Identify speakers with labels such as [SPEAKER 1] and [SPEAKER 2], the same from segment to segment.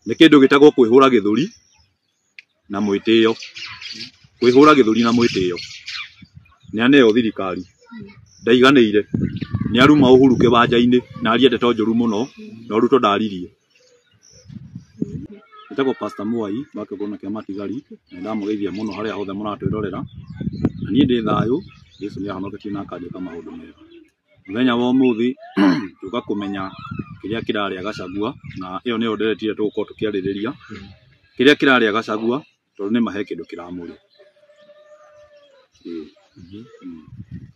[SPEAKER 1] Nĩ kĩndũ gĩtagwo kwĩhũra gĩthũri na mwĩtĩo. Kwĩhũra gĩthũri na mwĩtĩo. Nĩ aneo thirikari. Ndaiganĩire. Nĩ aruma Uhuru kĩwanja-inĩ na arie ndeto njũru mũno no Ruto ndaririe. Njĩtagwo Pastor Mwai wa kĩũngano kĩa Matigari na ndamũgeithia mũno harĩa hothe mũratwĩrorera. Na niĩ ndĩ thayũ, Jesũ nĩ ahonoketie na akanjĩka maũndũ mega. Mũthenya wa ũmũthĩ tũka kũmenya kĩrĩa kĩrarĩa Gachagua na ĩyo nĩyo ndereti ĩrĩa tũgũkorwo tũkĩarĩrĩria. Kĩrĩa kĩrarĩa Gachagua tondũ nĩ ma he kĩndũ kĩramũrĩa. Ĩĩ.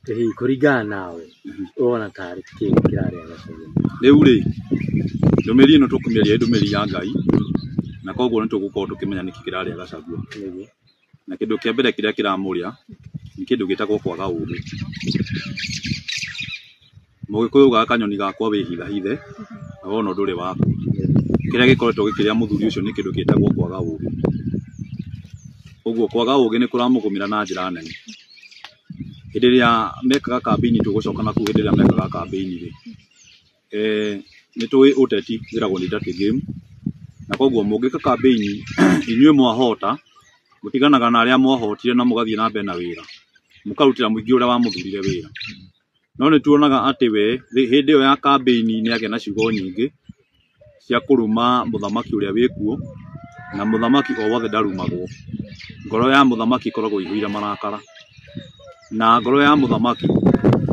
[SPEAKER 2] Hihi kũringana nawe ũrona tarĩ kĩĩ kĩrarĩa Gachagua?
[SPEAKER 1] Rĩu rĩ, ndũmĩrĩri ĩno tũkũmĩaria ĩ ndũmĩrĩri ya Ngai na koguo nĩ tũgũkorwo tũkĩmenya nĩkĩ kĩrarĩa Gachagua.
[SPEAKER 2] Nĩguo.
[SPEAKER 1] Na kĩndũ kĩa mbere kĩrĩa kĩramũrĩa nĩ kĩndũ gĩtagwo kwaga ũgĩ. Mũgĩkũyũ augaga kanyoni gakwa wĩhithahithe na wona ndũrĩ waku. Kĩrĩa gĩkoretwo gĩkĩrĩa mũthuri ũcio nĩ kĩndũ gĩtagwo kwaga ũgĩ. Ũguo kwaga ũgĩ nĩ kũramũgũmĩra na njĩra nene. Hĩndĩ ĩrĩa mekaga kambĩini, tũgũcoka nakũu hĩndĩ ĩrĩa mekaga kambĩini rĩ, nĩ tũĩ ũteti wĩragwo nĩ dirty game, na koguo mũngĩka kambĩini inyuĩ mwahota, mũtiganaga na arĩa mwahotire na mũgathiĩ na mbere na wĩra, mũkarutĩra mũingĩ ũrĩa wamũthurire wĩra. No nĩ tuonaga atĩ we hĩndĩ ĩyo ya kambĩini nĩ agĩa na ciugo nyingĩ cia kũruma mũthamaki ũrĩa wĩkuo, na mũthamaki o wothe ndarumagwo. Ngoro ya mũthamaki ĩkoragwo ĩihũire marakara, na ngoro ya mũthamaki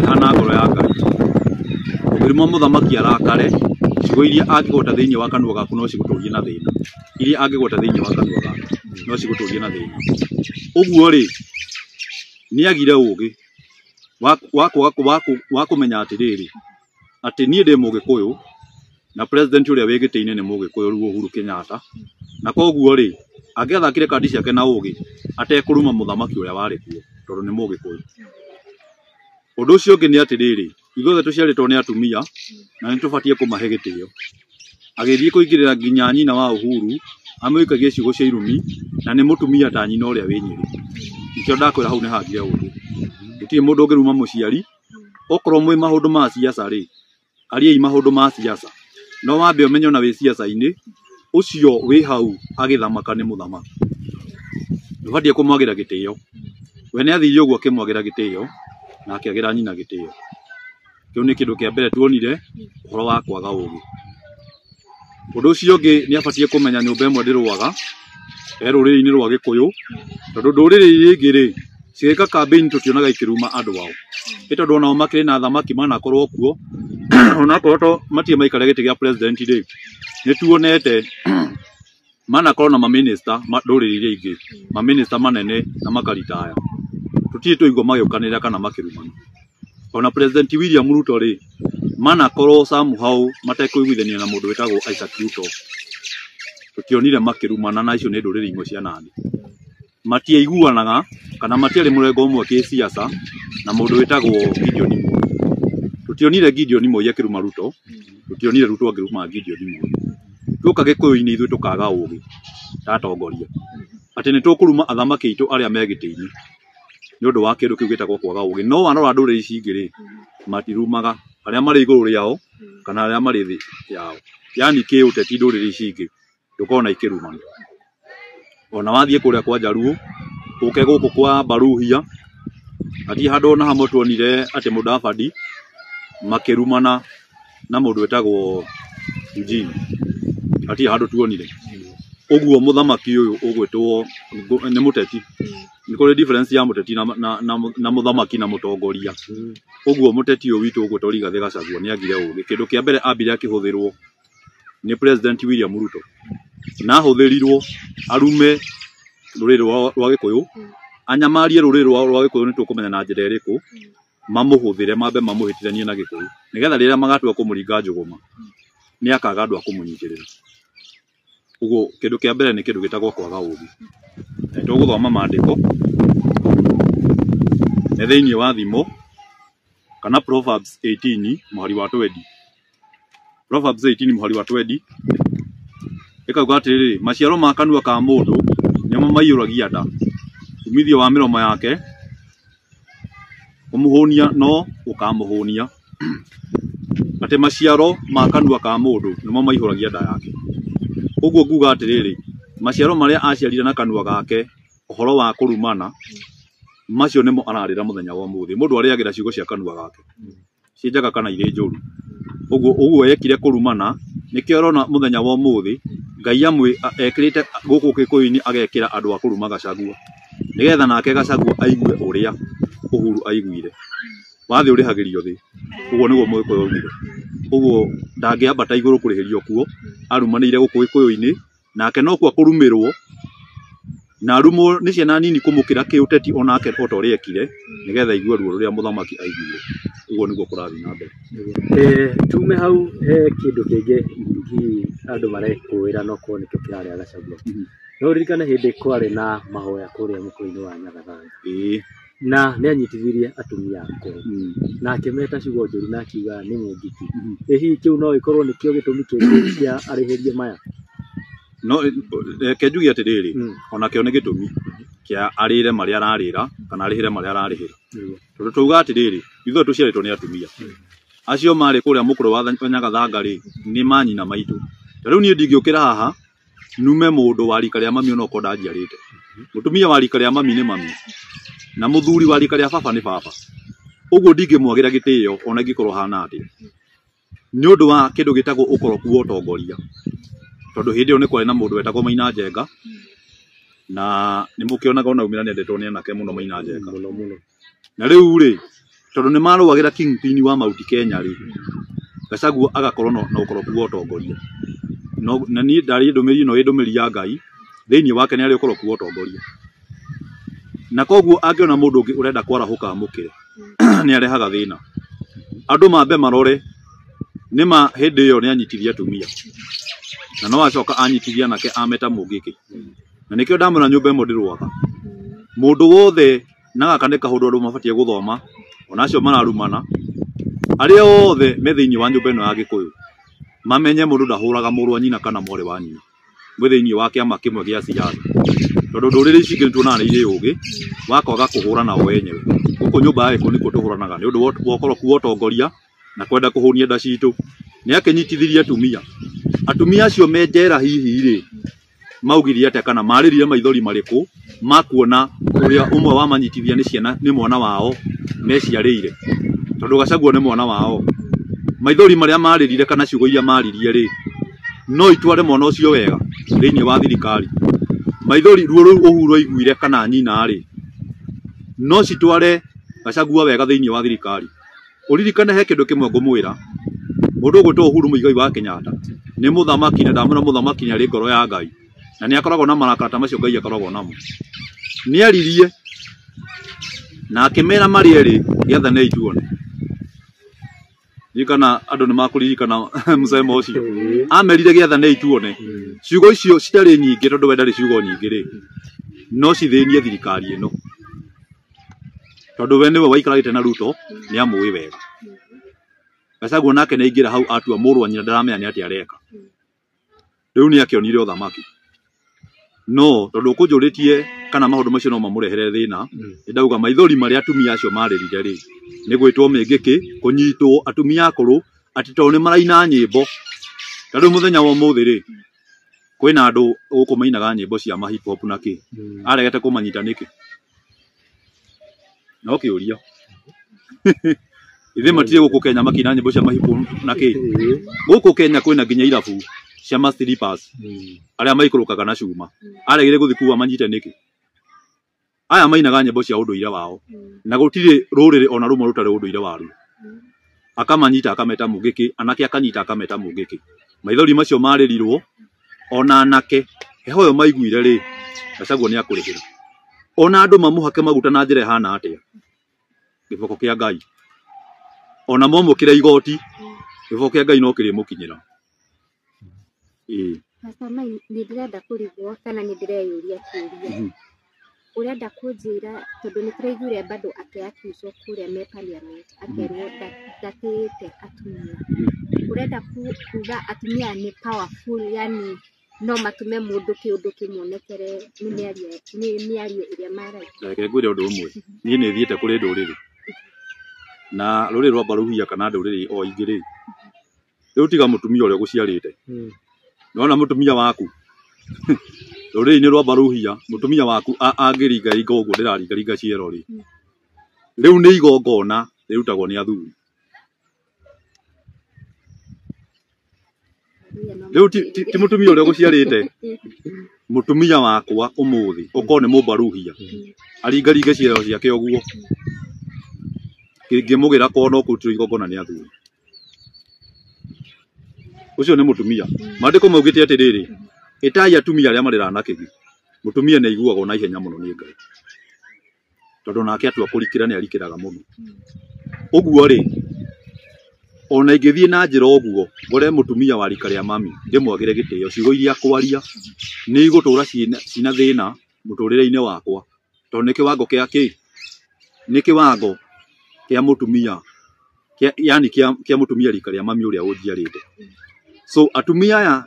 [SPEAKER 1] ĩhana ngoro ya Ngai. Ũngĩruma mũthamaki arakare, ciugo iria angĩgweta thĩinĩ wa kanua gaku no cigũtũrie na thĩna. Iria angĩgweta thĩinĩ wa kanua gaku no cigũtũrie na thĩna. Ũguo rĩ, nĩ agire ũgĩ wa kũmenya atĩrĩrĩ, atĩ niĩ ndĩ Mũgĩkũyũ na president ũrĩa wĩ gĩtĩ-inĩ nĩ Mũgĩkũyũ rĩu Uhuru Kenyatta, na koguo rĩ, angĩathakire kandi ciake na ũgĩ atekũruma mũthamaki ũrĩa warĩ kuo tondũ nĩ Mũgĩkũyũ. Ũndũ ũcio ũngĩ nĩ atĩrĩrĩ, ithuothe tũciarĩtwo nĩ atumia na nĩ tũbatiĩ kũmahe gĩtĩo. Agĩthiĩ kũingĩrĩra nginya nyina wa Uhuru amũikagie ciugo cia irumi na nĩ mũtumia ta nyina ũrĩa wĩ Nyĩrĩ. Nĩkĩo ndakwĩra hau nĩ hagire ũgĩ. Gũtirĩ mũndũ ũngĩruma mũciari, okorwo mwĩ maũndũ ma siasa rĩ, ariai maũndũ ma siasa. No wambe ũmenye ona wĩ siasa-inĩ, ũcio wĩ hau agĩthamaka nĩ mũthamaki. Ndũbatiĩ kũmwagĩra gĩtĩo. We nĩ athire ũguo akĩmwagĩra gĩtĩo na akĩagĩra nyina gĩtĩo. Kĩu nĩ kĩndũ kĩa mbere tuonire ũhoro wa kwaga ũgĩ. Ũndũ ũcio ũngĩ nĩ abatiĩ kũmenya nyũmba ĩmwe ndĩrũaga e rũrĩrĩ-inĩ rwa Gĩkũyũ, tondũ ndũrĩrĩ iria ingĩ rĩ, cigĩka kambĩini tũtionaga ikĩruma andũ ao. Nĩ tondũ onao makĩrĩ na athamaki manakorwo kuo, onakorwo to matirĩ maikara gĩtĩ gĩa president rĩ, nĩ tuonete manakorwo na mamĩnĩsta ndũrĩrĩ iria ingĩ, mamĩnĩsta manene na makaritaya. Tũtirĩ twaigua magĩũkanĩrĩra kana makĩrumana. Ona President William Ruto rĩ, manakorwo somehow matekũiguithania na mũndũ wĩtagwo Isaac Ruto. Tũtionire makĩrumana na icio nĩ ndũrĩrĩ imwe cia Nandi. Matiaiguanaga kana matiarĩ mũrengo ũmwe kĩsiasa na mũndũ wĩtagwo Gideon Moi. Tũtionire Gideon Moi akĩruma Ruto, tũtionire Ruto akĩruma Gideon Moi. Tuoka Gĩkũyũ-inĩ ithuĩ tũkaga ũgĩ ta atongoria atĩ nĩ tũkũruma athamaki aitũ arĩa me gĩtĩ-inĩ nĩ ũndũ wa kĩndũ kĩu gĩtagwo kwaga ũgĩ. No warora ndũrĩrĩ ici ingĩ rĩ, matirumaga arĩa marĩ igũrũ rĩao kana arĩa marĩ thĩ yao. Yani kĩũteti ndũrĩrĩ ici ingĩ ndũkona ikĩrumana. Ona wathiĩ kũrĩa kwa Jaluo, ũke gũkũ kwa Baruhia, hatirĩ handũ ona hamwe tuonire atĩ Mũdavadi makĩrumana na mũndũ wĩtagwo Eugene. Hatirĩ handũ tuonire. Ũguo mũthamaki ũyũ ũgwĩtwo nĩ mũteti. Nĩ kũrĩ difference ya mũteti na mũthamaki na mũtongoria. Ũguo mũteti ũyũ witũ ũgwĩtwo Rigathĩ Gachagua nĩ agire ũgĩ. Kĩndũ kĩa mbere ambire akĩhũthĩrwo nĩ President William Ruto. Na ahũthĩrirwo arume rũrĩrĩ rwa Gĩkũyũ, anyamarie rũrĩrĩ rwa Gĩkũyũ nĩ tũkũmenya na njĩra ĩrĩkũ, mamũhũthĩre mambe mamũhĩtithanie na Gĩkũyũ. Nĩgetha rĩrĩa magatua kũmũringa njũgũma, nĩ akaga andũ a kũmũnyitĩrĩra. Ũguo kĩndũ kĩa mbere nĩ kĩndũ gĩtagwo kwaga ũgĩ. Nĩ tũgũthoma maandĩko nĩ thĩinĩ wa Thimo kana Proverbs 18 mũhari wa 20. Proverbs 18 mũhari wa 20 ĩkauga atĩrĩrĩ, maciaro ma kanua ka mũndũ nĩmo maiyũragia nda, umithio wa mĩromo yake kũmũhũnia no ũkamũhũnia. Atĩ maciaro ma kanua ka mũndũ nĩmo maihũragia nda yake. Ũguo nguga atĩrĩrĩ, maciaro marĩa aciarire na kanua gake ũhoro wa kũrumana macio nĩmo ararĩra mũthenya wa ũmũthĩ. Mũndũ arĩagĩra ciugo cia kanua gake, ciĩ njega kana irĩ njũru. Ũguo ekire kũrumana nĩkĩo ũrona mũthenya wa ũmũthĩ Ngai amwe ekĩrĩte gũkũ Gĩkũyũ-inĩ agekĩra andũ a kũruma Gachagua nĩgetha nake Gachagua aigue ũrĩa Uhuru aiguire. Wathĩ ũrĩhagĩrio thĩ, ũguo nĩguo Mũgĩkũyũ augire. Ũguo ndangĩambata igũrũ kũrĩhĩrio kuo, arumanĩire gũkũ Gĩkũyũ-inĩ, nake no kuo akũrumĩrwo na arumwo nĩ ciana nini kũmũkĩra kĩũteti onake ota ũrĩa ekire nĩgetha aigue ruo rũrĩa mũthamaki aiguire. Ũguo nĩguo kũrathiĩ na mbere.
[SPEAKER 2] Tume hau he kĩndũ kĩngĩ hihi andũ marekũĩra no korwo nĩkĩo kĩrarĩa Gachagua. No ũririkane hĩndĩ kwarĩ na mahoya kũrĩa mũkũrũ-inĩ wa Nyagathanga. Na nĩ anyitithirie atumia akũrũ na akĩmeta ciugo njũru na akiuga nĩ mũngĩki. Ĩ hihi kĩu no gĩkorwo nĩkĩo gĩtũmi kĩngĩ kĩa arĩhĩrie maya?
[SPEAKER 1] No reke njuge atĩrĩrĩ, onakĩo nĩ gĩtũmi kĩa arĩre marĩa ararĩra kana arĩhĩre marĩa ararĩhĩra. Tondũ twauga atĩrĩrĩ, ithuĩ tũciarĩtwo nĩ atumia. Acio marĩ kũrĩa mũkũrũ wa Nyagathanga rĩ, nĩ manyina maitũ. Ta rĩu niĩ ndingĩũkĩra haha nume mũndũ wa rika rĩa mami onokorwo ndanjiarĩte. Mũtumia wa rika rĩa mami nĩ mami, na mũthuri wa rika rĩa baba nĩ baba. Ũguo ndingĩmwagĩra gĩtĩo ona ingĩkorwo hana atĩa, nĩ ũndũ wa kĩndũ gĩtagwo ũkoroku wa ũtongoria. Tondũ hĩndĩ ĩyo nĩ kwarĩ na mũndũ wetagwo Maina Njenga, na nĩ mũkĩonaga ona aumĩra nĩ endetwo nĩ anake mũno Maina Njenga.
[SPEAKER 2] Mũno mũno.
[SPEAKER 1] Na rĩu rĩ, tondũ nĩ marũagĩra kingpin wa Mount Kenya rĩ, Gachagua agakorwo na ũkoroku wa ũtongoria. No na niĩ ndarĩ ndũmĩrĩri ĩno ĩ ndũmĩrĩri ya Ngai, thĩinĩ wake nĩ arĩ ũkoroku wa ũtongoria. Na koguo angĩona mũndũ ũngĩ ũrenda kwarahũka amũkĩre, nĩ arehaga thĩna. Andũ mambe marore nĩma hĩndĩ ĩyo nĩ anyitirie atumia, na no acoka anyitirie anake ameta mũngĩkĩ. Na nĩkĩo ndamwĩra nyũmba ĩmwe ndĩrũaga. Mũndũ wothe na gaka nĩ kaũndũ andũ mabatiĩ gũthoma, ona acio mararumana, arĩa othe me thĩinĩ wa nyũmba ĩno ya Gĩkũyũ mamenye mũndũ ndahũraga mũrũ wa nyina kana mwarĩ wa nyina mwĩ thĩinĩ wa kĩama kĩmwe gĩa siasa. Tondũ ndũrĩrĩ ici ingĩ nĩtuonaga nĩ irĩ ũgĩ wa kwaga kũhũrana o enyewe. Gũkũ nyũmba ya Gĩkũyũ nĩkuo tũhũranaga nĩ ũndũ wa ũkoroku wa ũtongoria na kwenda kũhũnia nda citũ. Nĩ akĩnyitithirie atumia. Atumia acio me njera hihi rĩ, maugire atĩa kana marĩrire maithori marĩkũ makuona ũrĩa ũmwe wamanyitithia nĩ ciana nĩ mwana wao meciarĩire. Tondũ Gachagua nĩ mwana wao. Maithori marĩa marĩrire kana ciugo iria maririe rĩ, no itware mwana ũcio wega thĩinĩ wa thirikari. Maithori ruo rũu Uhuru aiguire kana nyina rĩ, no citware Gachagua wega thĩinĩ wa thirikari. Ũririkane he kĩndũ kĩmwe ngũmwĩra, mũndũ ũgwĩtwo Uhuru Muigai wa Kenyatta nĩ mũthamaki na ndamwĩra mũthamaki nĩ arĩ ngoro ya Ngai na nĩ akoragwo na marakara ta macio Ngai akoragwo namo. Nĩ aririe na akĩmera marĩ erĩ gĩathanei tuone. Ririkana andũ nĩ makũririkana mũcemo ũcio. Amerire gĩathanei tuone. Ciugo icio citarĩ nyingĩ tondũ we ndarĩ ciugo nyingĩ rĩ, no cithĩnie thirikari ĩno. Tondũ we nĩwe waikarĩte na Ruto nĩ amũĩ wega. Gachagua nake nĩ aingĩra hau atua mũrũ wa nyina ndaramenya nĩ atĩa areka. Rĩu nĩ akĩonire ũthamaki. No tondũ ũkũnjũrĩtie kana maũndũ macio no mamũrehere thĩna, nĩ ndauga maithori marĩa atumia acio marĩrire rĩ, nĩ gwĩtwo mĩngĩkĩ, kũnyitwo atumia akũrũ atĩ tondũ nĩ maraina nyĩmbo. Ta rĩu mũthenya wa ũmũthĩ rĩ, kwĩna andũ gũkũ mainaga nyĩmbo cia ma hip hop na kĩ, aregete kũmanyita nĩkĩ? No kĩũria. Ithuĩ matirĩ gũkũ Kenya makĩina nyĩmbo cia ma hip hop na kĩ. Gũkũ Kenya kwĩna nginya irabu cia ma strippers arĩa maikũrũkaga na cuma. Aregire gũthiĩ kuo amanyite nĩkĩ? Aya mainaga nyĩmbo cia ũndũire wao na gũtirĩ rũrĩrĩ ona rũmwe rũtarĩ ũndũire waruo. Akamanyita akameta mũngĩkĩ, anake akanyita akameta mũngĩkĩ. Maithori macio marĩrirwo ona anake heho ĩyo maiguire rĩ, Gachagua nĩ akũrĩhĩra. Ona andũ mamũhake maguta na njĩra ĩhana atĩa, gĩboko kĩa Ngai. Ona mwamũkĩra igoti, gĩboko kĩa Ngai no kĩrĩmũkinyĩra. Ĩĩ.
[SPEAKER 3] Pastor Mai, nĩ ndĩrenda kũrigwo kana nĩ ndĩreyũria kĩũria. Ũrenda kũnjĩra tondũ nĩ tũraiguire bado akĩ-accuswo kũrĩa me parliament akerwo ndatĩĩte atumia. Ũrenda kuga atumia nĩ powerful yani no matũme mũndũ kĩũndũ kĩmuonekere nĩ mĩario ĩrĩa maragia.
[SPEAKER 1] Reke ngwĩre ũndũ ũmwe, niĩ nĩ thiĩte kũrĩ ndũrĩrĩ na rũrĩrĩ rwa Baruhia kana ndũrĩrĩ o ingĩ rĩ, rĩu tiga mũtumia ũrĩa ũgũciarĩte. Nona mutumia waku rũrĩrĩ-inĩ rwa Baruhia mutumia waku angĩringaringa ũguo ndĩraringaringa ciero rĩ, rĩu nĩ igongona rĩrutagwo nĩ athuri. Rĩu ti mutumia ũrĩa ũgũciarĩte, mutumia wakwa ũmũthĩ ũkorwo nĩ mũbaruhia aringaringe ciero ciake ũguo, kĩngĩmũgĩra korwo no kũrutĩrwo igongona nĩ athuri. Ũcio nĩ mutumia. Maandĩko maugĩte atĩrĩrĩ, ĩtai atumia arĩa marĩraga na kĩgi. Mutumia nĩ aiguagwo na ihenya mũno nĩ Ngai, tondũ nake atua kũrikĩra nĩ arikĩraga mũno. Ũguo rĩ, ona ingĩthiĩ na njĩra ũguo ngore mutumia wa rika rĩa mami ndĩmwagĩre gĩtĩo, ciugo iria kwaria nĩ igũtũra cina thĩna mũtũrĩre-inĩ wakwa, tondũ nĩ kĩwango kĩa kĩ, nĩ kĩwango kĩa mutumia kĩa, yani kĩa mutumia rika rĩa mami ũrĩa ũnjiarĩte. So atumia aya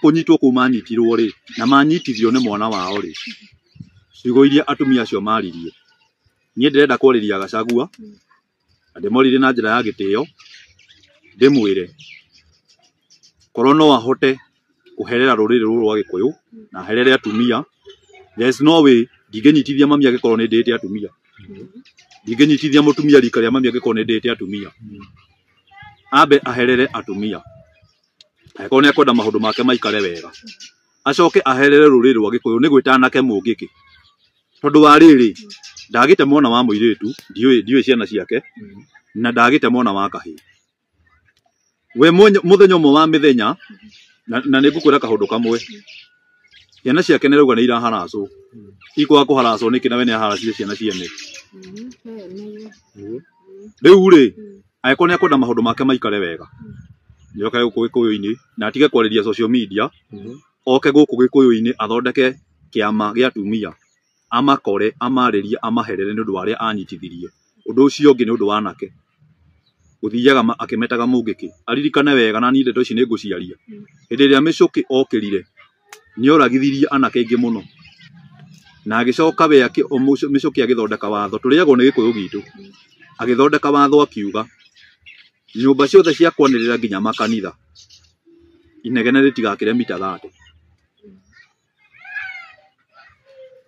[SPEAKER 1] kũnyitwo kũu manyitirwo rĩ, na manyitithio nĩ mwana wao rĩ, ciugo iria atumia acio maririe, niĩ ndĩrenda kwarĩria Gachagua na ndĩmwarĩrie na njĩra ya gĩtĩo, ndĩmwĩre korwo no ahote kũherera rũrĩrĩ rũrũ rwa Gĩkũyũ na aherere atumia, there is no way ndingĩnyitithia mami angĩkorwo nĩ ndĩĩte atumia, ndingĩnyitithia mũtumia rika rĩa mami angĩkorwo nĩ ndĩĩte atumia. Ambe aherere atumia angĩkorwo nĩ ekwenda maũndũ make maikare wega, acoke aherere rũrĩrĩ rwa Gĩkũyũ nĩ gwĩta anake mũngĩkĩ, tondũ wa rĩrĩ ndagĩte mwana wa mũirĩtu, ndiũĩ ciana ciake, na ndagĩte mwana wa kahĩĩ. We mũthenya ũmwe wa mĩthenya, na nĩ ngũkwĩra kaũndũ kamwe, ciana ciake nĩ rauga nĩ iraharacwo, ikwaga kũharacwo nĩkĩ na we nĩ aharacire ciana ciene. Rĩu rĩ, angĩkorwo nĩ ekwenda maũndũ make maikare wega, nĩoke gũkũ Gĩkũyũ-inĩ na atige kwarĩria social media, oke gũkũ Gĩkũyũ-inĩ athondeke kĩama gĩa atumia, amakore, amarĩrie, amaherere nĩ ũndũ wa arĩa anyitithirie. Ũndũ ũcio ũngĩ nĩ ũndũ wa anake gũthiaga akĩmetaga mũngĩkĩ. Aririkane wega, na niĩ ndeto ici nĩ ngũciaria. Hĩndĩ ĩrĩa Mĩcũkĩ okĩrire nĩ oragithirie anake aingĩ mũno, na agĩcoka we Mĩcũkĩ agĩthondeka watho, tũrĩagwo nĩ Gĩkũyũ gitũ, agĩthondeka watho akiuga nyũmba ciothe cia kwanĩrĩra nginya makanitha inegene rĩtigakĩre mita 30.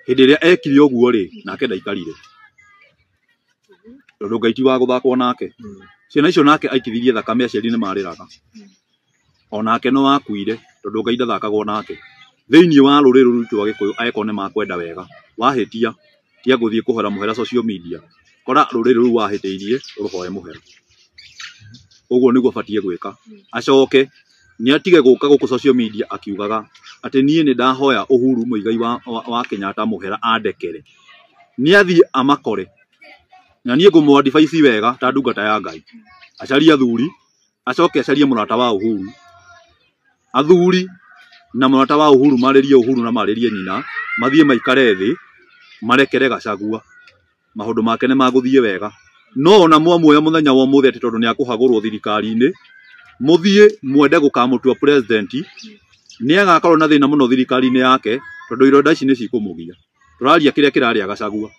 [SPEAKER 1] Hĩndĩ ĩrĩa ekire ũguo rĩ, nake ndaikarire, tondũ Ngai ti wa gũthakwo nake. Ciana icio nake aikithirie thakame, aciari nĩ marĩraga, onake no akuire, tondũ Ngai ndathakagwo nake. Thĩinĩ wa rũrĩrĩ rũrũ rwitũ rwa Gĩkũyũ, angĩkorwo nĩ makwenda wega, wahĩtia tiga gũthiĩ kũhoera mũhera social media, kora rũrĩrĩ rũu wahĩtĩirie ũrũhoe mũhera. Ũguo nĩguo batiĩ gwĩka. Acoke nĩ atige gũka gũkũ social media akiugaga atĩ niĩ nĩ ndahoya Uhuru Muigai wa Kenyatta mũhera andekere. Nĩ athiĩ amakore, na niĩ ngũmũ advice wega ta ndungata ya Ngai, acarie athuri, acoke acarie mũrata wa Uhuru, athuri na mũrata wa Uhuru marĩrie Uhuru na marĩrie nyina, mathiĩ maikare thĩ marekere Gachagua, maũndũ make nĩ magũthiĩ wega. No ona mwamuoya mũthenya wa ũmũthĩ atĩ tondũ nĩ akũhagũrwo thirikari-inĩ, mũthiĩ mwende gũkamũtua president, nĩ agakorwo na thĩna mũno thirikari-inĩ yake, tondũ ironda ici nĩ cikũmũgia. Tũraria kĩrĩa kĩrarĩa Gachagua,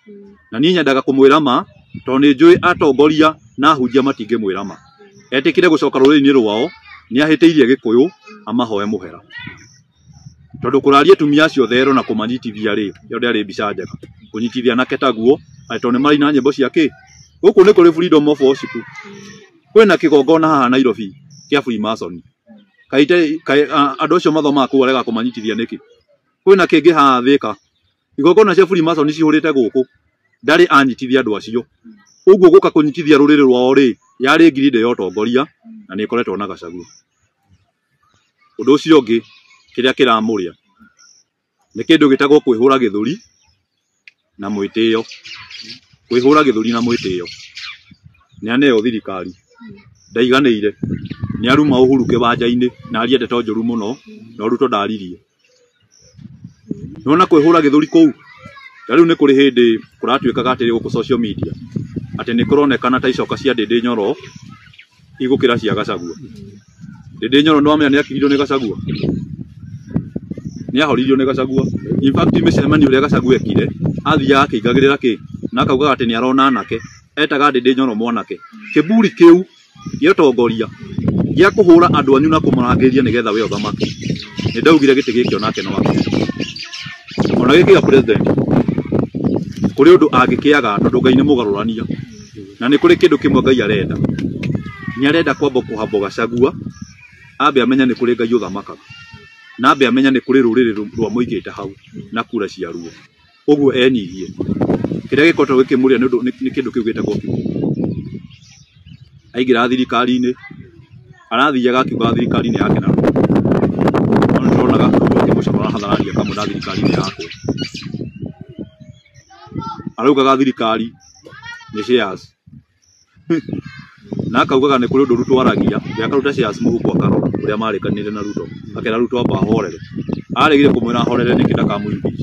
[SPEAKER 1] na niĩ nyendaga kũmwĩra ma, tondũ nĩ njũĩ atongoria na ahunjia matingĩmwĩra ma. Etĩkĩre gũcoka rũrĩrĩ-inĩ rwao, nĩ ahĩtĩirie Gĩkũyũ, amahoe mũhera, tondũ kũraria atumia acio thero na kũmanyitithia rĩ, ĩyo ndĩarĩ mbica njega. Kũnyitithia anake taguo, atĩ tondũ nĩ maraina nyĩmbo cia kĩ, gũkũ nĩ kũrĩ freedom of worship, kwĩna kĩgongona haha Nairobi kĩa Freemason, andũ acio mathomaga kũu arega kũmanyitithia nĩkĩ? Kwĩna kĩngĩ haha Thĩka, igongona cia Freemason cihũrĩte gũkũ, ndarĩ anyitithia andũ acio. Ũguo gũka kũnyitithia rũrĩrĩ rwao rĩ, yarĩ ngirinde ya ũtongoria na nĩ ĩkoretwo na Gachagua. Ũndũ ũcio ũngĩ kĩrĩa kĩramũrĩa nĩ kĩndũ gĩtagwo kwĩhũra gĩthũri na mwĩtĩo. Kwĩhũra gĩthũri na mwĩtĩo, nĩ aneo thirikari, ndaiganĩire, nĩ aruma Uhuru kĩwanja-inĩ na aria ndeto njũru mũno, no Ruto ndaririe. Nĩwona kwĩhũra gĩthũri kũu, ta rĩu nĩ kũrĩ hĩndĩ kũratuĩkaga atĩrĩ gũkũ social media atĩ nĩ kũronekana ta icoka cia Ndĩndĩ Nyoro igũkĩra cia Gachagua. Ndĩndĩ Nyoro nĩ wamenya nĩ akiririo nĩ Gachagua, nĩ ahoririo nĩ Gachagua. In fact mĩcemanio ĩrĩa Gachagua ekire, athiaga akĩingagĩrĩra kĩ, na akaugaga atĩ nĩ arona anake, etaga Ndĩndĩ Nyoro mwanake. Kĩburi kĩu gĩa ũtongoria gĩa kũhũra andũ anyu na kũmarangĩrĩria nĩgetha we ũthamake. Nĩ ndaugire gĩtĩ gĩkĩ onake no akĩoe. Ona gĩkĩ gĩa president kũrĩ ũndũ angĩkĩaga tondũ Ngai nĩ mũgarũrania. Na nĩ kũrĩ kĩndũ kĩmwe Ngai arenda. Nĩ arenda kwamba kũhambwo Gachagua ambe amenye nĩ kũrĩ Ngai ũthamakaga. Na ambe amenye nĩ kũrĩ rũrĩrĩ rwamũigĩte hau na kura ciaruo. Ũguo enyihie. Kĩrĩa gĩkoretwo gĩkĩmũrĩa nĩ ũndũ nĩ kĩndũ kĩu gĩtagwo kĩburi. Aingĩra thirikari-inĩ arathiaga akiugaga thirikari-inĩ yake na Ruto. No nĩ tũronaga Ruto akĩmũcokora hadharani akamwĩra thirikari-inĩ yakwa. Araugaga thirikari nĩ shares. Na akaugaga nĩ kũrĩ ũndũ Ruto aragia, we akaruta shares mũhuko akarora ũrĩa marĩkanĩire na Ruto. Akera Ruto amba ahorere. Aregire kũmwĩra ahorere nĩkĩ ndakamũ impeach.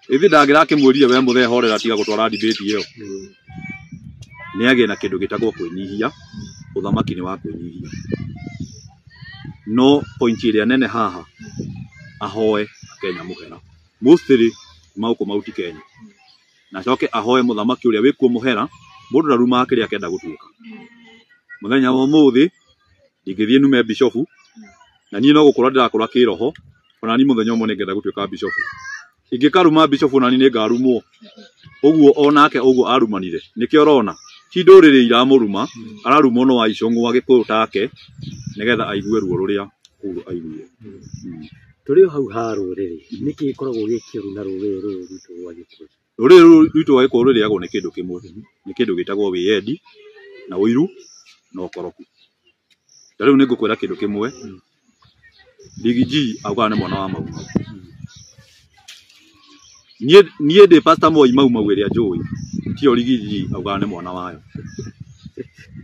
[SPEAKER 1] Ithe ndangĩrakĩmwĩrire we mũthee horera tiga gũtwara debate ĩyo. Nĩ agĩe na kĩndũ gĩtagwo kwĩnyihia, ũthamaki nĩ wa kwĩnyihia. No point ĩrĩa nene haha ahoe Kenya mũhera. Mostly kuma gũkũ Mount Kenya. Na acoke ahoe mũthamaki ũrĩa wĩkuo mũhera, mũndũ ndarumaga kĩrĩa akenda gũtuĩka. Mũthenya wa ũmũthĩ ndingĩthiĩ nume bishofu na niĩ no gũkũra ndĩrakũra kĩroho ona niĩ mũthenya ũmwe nĩngenda gũtuĩka bishofu. Ingĩkaruma bishofu ona niĩ nĩngarumwo. Ũguo onake ũguo arumanire nĩkĩo ũrona ti ndũrĩrĩ iramũruma ararumwo no Waicũng'wa Gĩkũyũ take nĩgetha aigue ruo rũrĩa Uhuru aiguire.
[SPEAKER 2] Tũrĩ o hau ha rũrĩrĩ, nĩkĩ gĩkoragwo gĩ kĩũru na rũrĩrĩ rũrũ rwitũ rwa Gĩkũyũ?
[SPEAKER 1] Rũrĩrĩ rũrũ rwitũ rwa Gĩkũyũ rũrĩagwo nĩ kĩndũ kĩmwe, nĩ kĩndũ gĩtagwo wĩyendi na ũiru na ũkoroku. Ta rĩu nĩngũkwĩra kĩndũ kĩmwe, Big G augaga nĩ mwana wa Mau Mau. Niĩ ndĩ Pastor Moi Mau Mau ĩrĩa njũĩ, tiyo Riggy G augaga nĩ mwana wayo.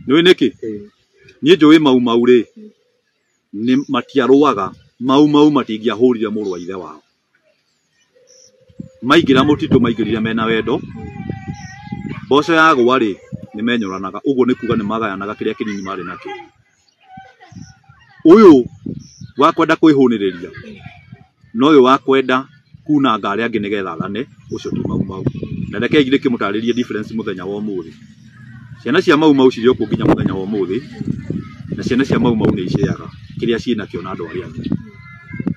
[SPEAKER 1] Nĩũĩ nĩkĩ? Niĩ njũĩ Mau Mau rĩ, nĩ matiarũaga, Mau Mau matingĩahũrire mũrũ wa ithe wao. Maingĩra mũtitũ maingĩrire mena wendo, mboco yagwa rĩ, nĩ menyũranaga, ũguo nĩ kuga nĩ magayanaga kĩrĩa kĩnini marĩ nakĩo. Ũyũ wa kwenda kwĩhũnĩrĩria na ũyũ wa kwenda kunanga arĩa angĩ nĩgetha athane, ũcio ti Mau Mau. Na rekei ndĩkĩmũtarĩrie difference mũthenya wa ũmũthĩ. Ciana cia Mau Mau cirĩ o kuo nginya mũthenya wa ũmũthĩ, na ciana cia Mau Mau nĩ iceaga kĩrĩa ciĩnakĩo na andũ arĩa angĩ.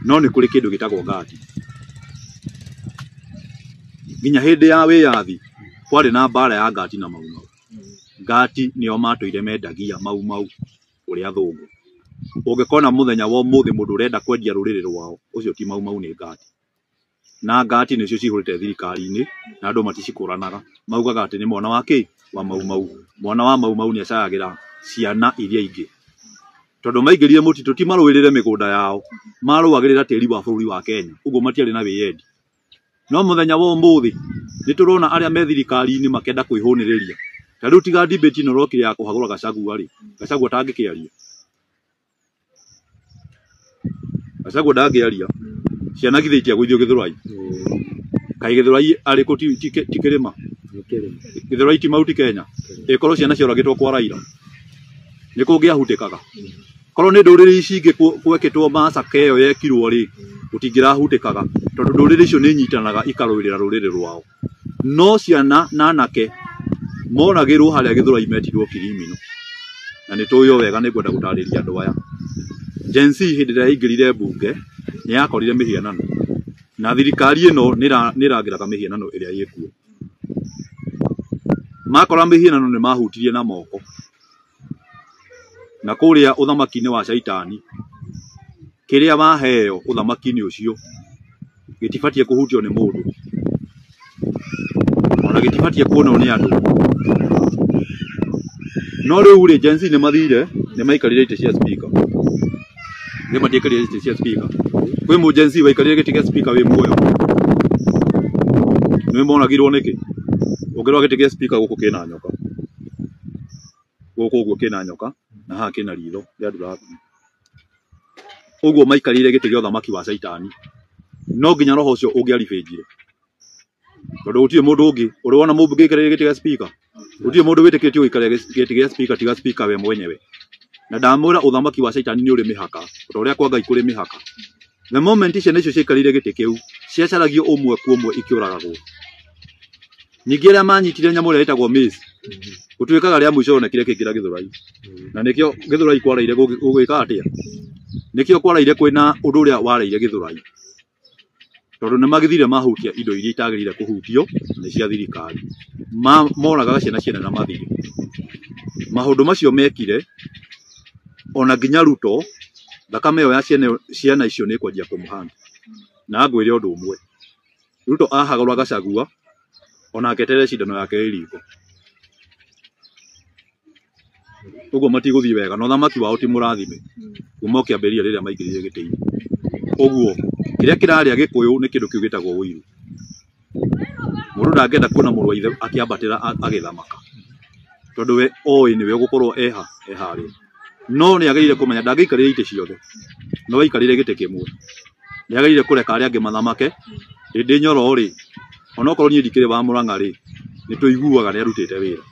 [SPEAKER 1] No nĩ kũrĩ kĩndũ gĩtagwo ngati. Nginya hĩndĩ ya wĩyathi kwarĩ na mbara ya ngati na Mau Mau. Ngati nĩo matũire mendagia Mau Mau kũrĩ athũngũ. Ũngĩkona mũthenya wa ũmũthĩ mũndũ ũrenda kwendia rũrĩrĩ rwao, ũcio ti Mau Mau nĩ ngati. Na ngati nĩcio cihũrĩte thirikari-inĩ na andũ maticikũranaga. Maugaga atĩ nĩ mwana wa kĩ? Wa Mau Mau. Mwana wa Mau Mau nĩ acayagĩra ciana iria ingĩ. Tondũ maingĩrire mũtitũ ti marũĩrĩre mĩgũnda yao, marũagĩrĩra tĩri wa bũrũri wa Kenya. Ũguo matiarĩ na wĩyendi. No mũthenya wa ũmũthĩ nĩ tũrona arĩa me thirikari-inĩ makĩenda kwĩhũnĩrĩria. Ta rĩu tiga debate ĩno ĩrokire ya kũhagũra Gachagua rĩ, Gachagua atangĩkĩaria. Gachagua ndangĩaria. Ciana githĩ itiagũithio Gĩthũrai? Kaĩ Gĩthũrai arĩ kũ ti kĩrĩma? Gĩthũrai ti Mount Kenya? Ĩkorwo ciana cioragĩtwo kwa Raila nĩ kũngĩahutĩkaga. Korwo nĩ ndũrĩrĩ ici ingĩ gwekĩtwo massacre ĩyo yekirwo rĩ, gũtingĩrahutĩkaga tondũ ndũrĩrĩ icio nĩ inyitanaga ikarũĩrĩra rũrĩrĩ rwao. No ciana na anake moragĩrwo harĩa Gĩthũrai metirwo kirimino. Na nĩ tũĩ o wega nĩ ngwenda gũtarĩria andũ aya. Gen Z hĩndĩ ĩrĩa yaingĩrire mbunge nĩ yakorire mĩhianano. Na thirikari ĩno nĩ ĩrangĩraga mĩhianano ĩrĩa ĩkuo. Makora mĩhianano nĩ mahutirie na moko. Na kũrĩa ũthamaki-inĩ wa caitani, kĩrĩa waheo ũthamaki-inĩ ũcio gĩtibatiĩ kũhutio nĩ mũndũ. Ona gĩtibatiĩ kuonwo nĩ andũ. No rĩu rĩ, Gen Z nĩ mathire, nĩ maikarire itĩ cia speaker. Nĩ matiaikarire itĩ cia speaker. Kwĩ mũ Gen Z waikarire gĩtĩ gĩa speaker wĩ muoyo. Nĩ moragirwo nĩkĩ? Ũngĩrora gĩtĩ gĩa speaker gũkũ kĩna nyoka. Gũkũ ũguo kĩna nyoka na haha kĩna ritho rĩa ndurathi. Ũguo maikarĩire gĩtĩ gĩa ũthamaki wa caitani. No nginya roho ũcio ũngĩaribĩnjire. Tondũ gũtirĩ mũndũ ũngĩ ũrĩ wona mũmbunge aikarĩire gĩtĩ gĩa speaker. Gũtirĩ mũndũ wĩtĩkĩtio gũikarĩra gĩtĩ gĩa speaker tiga speaker we mwenyewe. Na ndamwĩra ũthamaki wa caitani nĩ ũrĩ mĩhaka, o ta ũrĩa kwa Ngai kũrĩ mĩhaka. The moment ciana icio ciaikarĩire gĩtĩ kĩu, ciacaragio ũmwe kwa ũmwe ikĩũragagwo. Ningĩ arĩa manyitire nyamũ ĩrĩa ĩtagwo mace, Gũtuĩkaga rĩa mũico onekire kĩingĩra Gĩthũrai. Na nĩkĩo Gĩthũrai kwaraire gũgĩka atĩa? Nĩkĩo kwaraire kwĩna ũndũ ũrĩa wareire Gĩthũrai. Tondũ nĩ magĩthire mahutia indo iria itagĩrĩire kũhutio nĩ cia thirikari. Moragaga ciana ciene na mathirĩ. Maũndũ macio mekire ona nginya Ruto thakame ĩyo ya ciana icio nĩ ĩkwanjia kũmũhanda. Na ngwĩre ũndũ ũmwe, Ruto ahagũra Gachagua onake eterere cindano yake ĩ riko. Ũguo matigũthiĩ wega na ũthamaki wao ti mũrathime kuma o kĩambĩrĩria rĩrĩa maingĩrire gĩtĩ-inĩ. Ũguo kĩrĩa kĩrarĩa Gĩkũyũ nĩ kĩndũ kĩu gĩtagwo ũiru. Mũndũ ndangĩenda kuona mũrũ wa ithe akĩambatĩra agĩthamaka tondũ we oĩ nĩwe ũgũkorwo eha eharĩa. No nĩ agĩrĩire kũmenya ndangĩikarĩra itĩ ciothe, no aikarĩre gĩtĩ kĩmwe. Nĩ agĩrĩire kũreka arĩa angĩ mathamake. Ndĩndĩ Nyoro rĩ, onokorwo niĩ ndikĩrĩ wa Mũrang'a rĩ, nĩ tũiguaga nĩ arutĩte wĩra.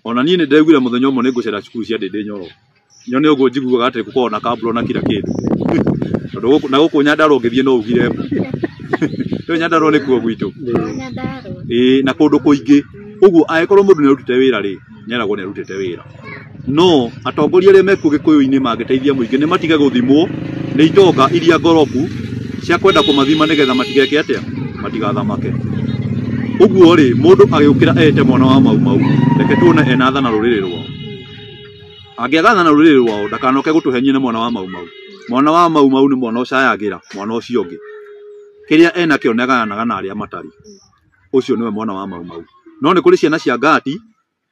[SPEAKER 1] Ona niĩ nĩ ndĩraiguire mũthenya ũmwe nĩ ngũcera cukuru cia Ndĩndĩ Nyoro. Nyone ũguo njiguaga atĩ gũkoragwo na kambura na kila kĩndũ. Tondũ na gũkũ Nyandarua ũngĩthiĩ no ugire mbu. Rĩu Nyandarua nĩkuo gwitũ. Ĩĩ na kũndũ kũingĩ. Ũguo angĩkorwo mũndũ nĩ arutĩte wĩra rĩ, nĩ eragwo nĩ arutĩte wĩra. No atongoria arĩa mekuo Gĩkũyũ-inĩ mangĩteithia mũingĩ nĩ matige gũthimwo nĩ itonga iria ngoroku cia kwenda kũmathima nĩgetha matigeke atĩa, matigathamake. Ũguo rĩ, mũndũ agĩũkĩra ete mwana wa Mau Mau, reke tuone ena tha na rũrĩrĩ rwao. Angĩaga tha na rũrĩrĩ rwao, ndakanoke gũtũhenia nĩ mwana wa Mau Mau. Mwana wa Mau Mau nĩ mwana ũcayagĩra mwana ũcio ũngĩ. Kĩrĩa enakĩo nĩ agayanaga na arĩa matarĩ. Ũcio nĩwe mwana wa Mau Mau. No nĩ kũrĩ ciana cia ngati,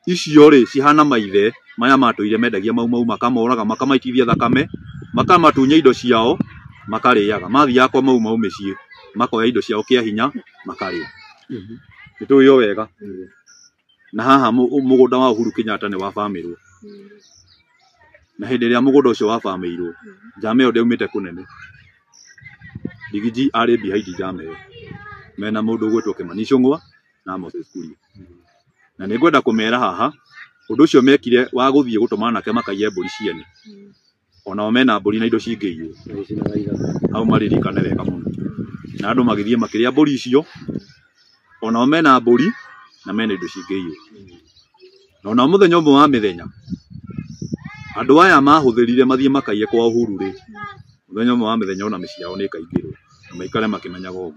[SPEAKER 1] icio rĩ cihana maithe maya matũire mendagia Mau Mau, makamoraga, makamaitithia thakame, makamatunya indo ciao, makarĩaga. Mathiaga kwa Mau Mau mĩciĩ, makoya indo ciao kĩa hinya, makarĩa. Nĩ tũĩ o wega. Na haha mũgũnda wa Uhuru Kenyatta nĩ wabamĩrwo. Na hĩndĩ ĩrĩa mũgũnda ũcio wabamĩirwo, njama ĩyo ndĩaumĩte kũnene. Rigiji arĩ behind njama ĩyo. Mena mũndũ ũgwĩtwo Kimani Ichung'wa na Moses Kuria. Na nĩ ngwenda kũmera haha, ũndũ ũcio mekire wa gũthiĩ gũtũma anake makaiye mbũri ciene. Onao mena mbũri na indo cingĩiywo. Hau maririkane wega mũno. Na andũ magĩthiĩ makĩrĩa mbũri icio, onao mena mbũri na mena indo cingĩiywo. Na onao mũthenya ũmwe wa mĩthenya, andũ aya mahũthĩrire mathiĩ makaiye kwa Uhuru rĩ, mũthenya ũmwe wa mĩthenya ona mĩciĩ yao nĩ ĩkaingĩrwo na maikare makĩmenyaga ũguo.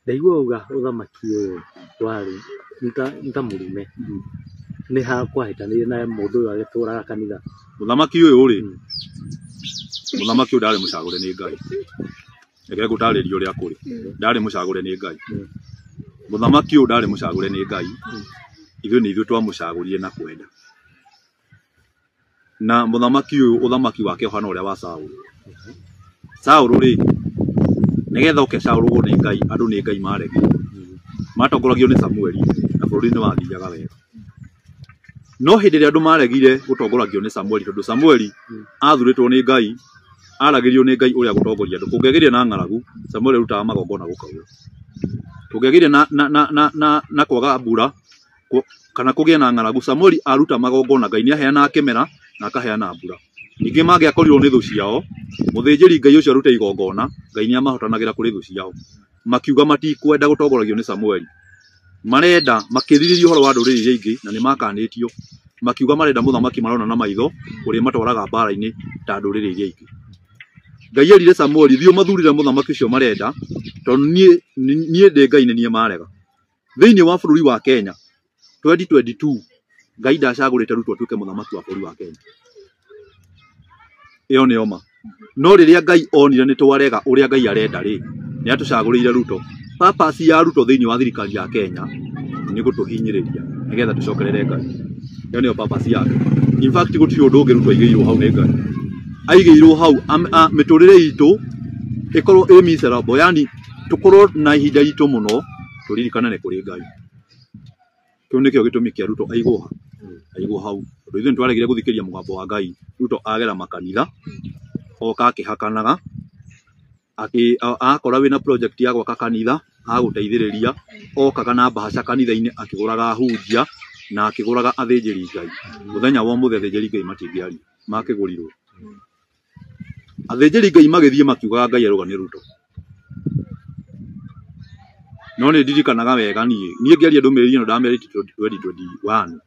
[SPEAKER 2] Ndaigua uga ũthamaki ũyũ warĩ nĩ ta mũrume. Nĩ ha kwahĩtanĩire na mũndũ ũyũ agĩtũraga kanitha.
[SPEAKER 1] Mũthamaki ũyũ rĩ, mũthamaki ũyũ ndarĩ mũcagũre nĩ Ngai. Reke ngũtarĩrie ũrĩa kũrĩ. Ndarĩ mũcagũre nĩ Ngai. Mũthamaki ũyũ ndarĩ mũcagũre nĩ Ngai. Ithuĩ nĩ ithuĩ twamũcagũrire na kwenda. Na mũthamaki ũyũ ũthamaki wake ũhana ũrĩa wa Saũlũ. Saũlũ rĩ, nĩgetha oke cagũrwo nĩ Ngai, andũ nĩ Ngai maregire. Matongoragio nĩ Samueli na bũrũri nĩ wathiaga wega. No hĩndĩ ĩrĩa andũ maregire gũtongoragio nĩ Samueli, tondũ Samueli athurĩtwo nĩ Ngai, aragĩrio nĩ Ngai ũrĩa gũtongoria andũ. Kũngĩagĩire na ng'aragu, Samueli arutaga magongona gũkaura. Kũngĩagĩire na kwaga mbura kana kũgĩe na ng'aragu, Samueli aruta magongona, Ngai nĩ aheanaga kĩmera na akaheana mbura. Ningĩ mangĩakorirwo nĩ thũ ciao, mũthĩnjĩri Ngai ũcio arute igongona, Ngai nĩ amahotanagĩra kũrĩ thũ ciao. Makiuga matikwenda gũtongoragio nĩ Samueli. Marenda makĩrirĩria ũhoro wa ndũrĩrĩ iria ingĩ na nĩ makanĩtio. Makiuga marenda mũthamaki marona na maitho ũrĩa matwaraga mbara-inĩ ta ndũrĩrĩ iria ingĩ. Ngai erire Samueli, thiĩ ũmathurĩre mũthamaki ũcio marenda, tondũ niĩ ndĩ Ngai nĩ niĩ marega. Thĩinĩ wa bũrũri wa Kenya 2022 Ngai ndacagũrĩte Ruto atuĩke mũthamaki wa bũrũri wa Kenya. Ĩyo nĩyo ma. No rĩrĩa Ngai onire nĩ twarega ũrĩa Ngai arenda rĩ, nĩ atũcagũrĩire Ruto. Purpose ya Ruto thĩinĩ wa thirikari ya Kenya nĩ gũtũhinyĩrĩria nĩgetha tũcokerere Ngai. Ĩyo nĩyo purpose yake. In fact gũtirĩ ũndũ ũngĩ Ruto aigĩirwo hau nĩ Ngai. Aigĩirwo hau mĩtũrĩre itũ ĩkorwo ĩ miserable, yani tũkorwo na ihinda iritũ mũno tũririkane nĩ kũrĩ Ngai. Kĩu nĩkĩo gĩtũmi kĩa Ruto aigwo aigwo hau. Tondũ ithuĩ nĩtwaregire gũthikĩrĩria mũgambo wa Ngai. Ruto agera makanitha oka akĩhakanaga, akora wĩna project ya gwaka kanitha agũteithĩrĩria, okaga na mbahaca kanitha-inĩ akĩgũraga ahunjia na akĩgũraga athĩnjĩri Ngai. Mũthenya wa ũmũthĩ athĩnjĩri Ngai matingĩaria, makĩgũrirwo. Athĩnjĩri Ngai magĩthiĩ makiugaga Ngai arauga nĩ Ruto. No nĩ ndirikanaga wega niĩ ngĩaria ndũmĩrĩri ĩno ndamĩarĩtie 2021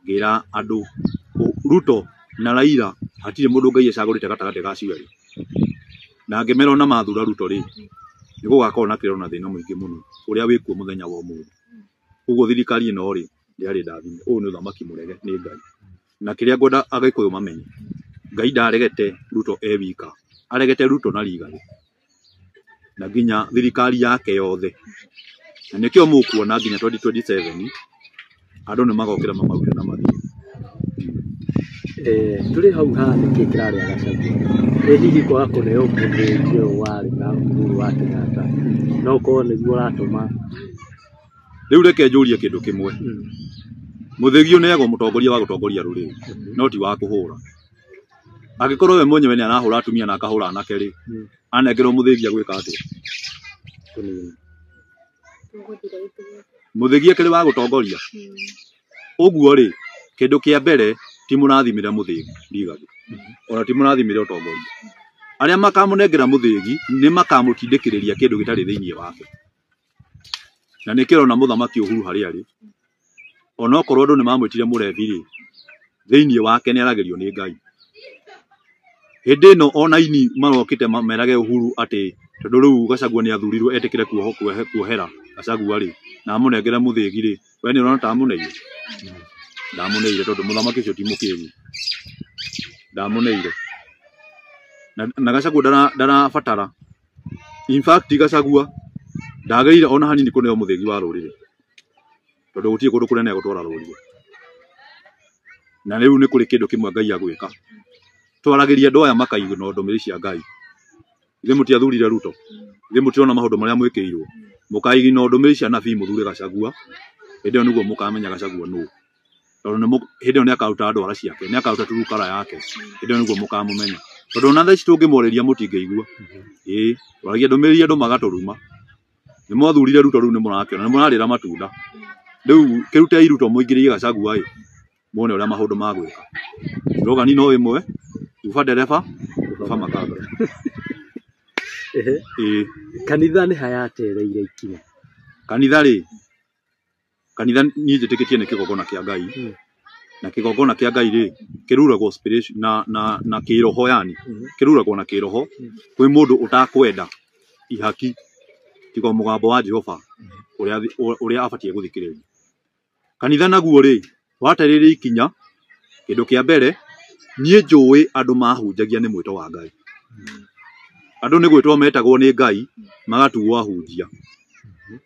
[SPEAKER 1] ngĩra andũ Ruto na Raila hatirĩ mũndũ Ngai acagũrĩte gatagatĩ ga acio erĩ. Na ngĩmera ona mathura Ruto rĩ, nĩ gũgakorwo na kĩrĩro na thĩna mũingĩ mũno ũrĩa wĩkuo mũthenya wa ũmũthĩ. Ũguo thirikari ĩno rĩ, ndĩarĩ ndathime. Ũyũ nĩ ũthamaki mũrege nĩ Ngai. Na kĩrĩa ngwenda Agĩkũyũ mamenye, Ngai ndaregete Ruto e wika, aregete Ruto na Rigathĩ na nginya thirikari yake yothe. Na nĩkĩo mũkuona nginya 2027 andũ nĩ magokĩra mamarute na mathiĩ.
[SPEAKER 2] Tũrĩ hau ha nĩkĩ kĩrarĩa Gachagua? Ĩ hihi kwaga kũneo mũthĩgi ũyũ warĩ na Uhuru wa Kenyatta no ũkorwo nĩguo ũratũma?
[SPEAKER 1] Rĩu reke njũrie kĩndũ kĩmwe. Mũthĩgi ũneagwo mũtongoria wa gũtongoria rũrĩrĩ, no ti wa kũhũra. Angĩkorwo we mwenyewe nĩ arahũra atumia na akahũra anake rĩ, anengerwo mũthĩgi agwĩka atĩa?
[SPEAKER 2] Kũnina.
[SPEAKER 3] Tũgũthira ithuothe.
[SPEAKER 1] Mũthĩgi akĩrĩ wa gũtongoria. Ũguo rĩ, kĩndũ kĩa mbere ti mũrathimĩre mũthĩgi Rigathĩ, ona ti mũrathimĩre ũtongoria. Arĩa makamũnengera mũthĩgi nĩ makamũtindĩkĩrĩria kĩndũ gĩtarĩ thĩinĩ wake. Na nĩkĩo ũrona mũthamaki Uhuru harĩa arĩ, onokorwo andũ nĩ mamwĩtire mũrebi rĩ, thĩinĩ wake nĩ aragĩrio nĩ Ngai. Hĩndĩ ĩno ona aini marokĩte merage Uhuru atĩ tondũ rĩu Gachagua nĩ athurirwo etĩkĩre kuohera Gachagua rĩ, na amũnengere mũthĩgi rĩ, we nĩ ũrona ta amũneire? Ndamũneire tondũ mũthamaki ũcio ti mũkĩgu. Ndamũneire. Na Gachagua ndarabatara. In fact Gachagua ndagĩrĩire ona hanini kũneo mũthĩgi wa rũrĩrĩ, tondũ gũtirĩ kũndũ kũnene egũtwara rũrĩrĩ. Na rĩu nĩ kũrĩ kĩndũ kĩmwe Ngai agwĩka. Twaragĩria andũ aya makaigua na ndũmĩrĩri cia Ngai. Ithuĩ mũtiathurire Ruto, ithuĩ mũtirona maũndũ marĩa mwĩkĩirwo. Mũkaigua ndũmĩrĩri cia nabii mũthure Gachagua, hĩndĩ ĩyo nĩguo mũkamenya Gachagua nũ. Tondũ hĩndĩ ĩyo nĩ akaruta ndwara ciake, nĩ akaruta turukara yake. Hĩndĩ ĩyo nĩguo mũkamũmenya. Tondũ ona thaa ici tũngĩmwarĩria mũtingĩigua. Ĩĩ, twaragia ndũmĩrĩri andũ magatũruma. Nĩ mwathurire Ruto rĩu nĩ mũrakĩona, nĩ mũrarĩra matunda. Rĩu kĩrutei Ruto mũingĩrie Gachagua ĩ, muone ũrĩa maũndũ magwĩka. Slogan no ĩmwe, uba ndereba, uba makanga. Ĩĩ.
[SPEAKER 2] Kanitha nĩ hayatereire ikinya.
[SPEAKER 1] Kanitha rĩ, kanitha niĩ njĩtĩkĩtie nĩ kĩgongona kĩa Ngai. Na kĩgongona kĩa Ngai rĩ, kĩruragwo spirit na kĩroho yani. Kĩruragwo na kĩroho. Kwĩ mũndũ ũtakwenda ihaki tiga mũgambo wa Jehova ũrĩa abatiĩ gũthikĩrĩria. Kanitha naguo rĩ, watereire ikinya, kĩndũ kĩa mbere, niĩ njũĩ andũ mahunjagia nĩ mwĩto wa Ngai. Andũ nĩ gwĩtwo metagwo nĩ Ngai, magatuo ahunjia.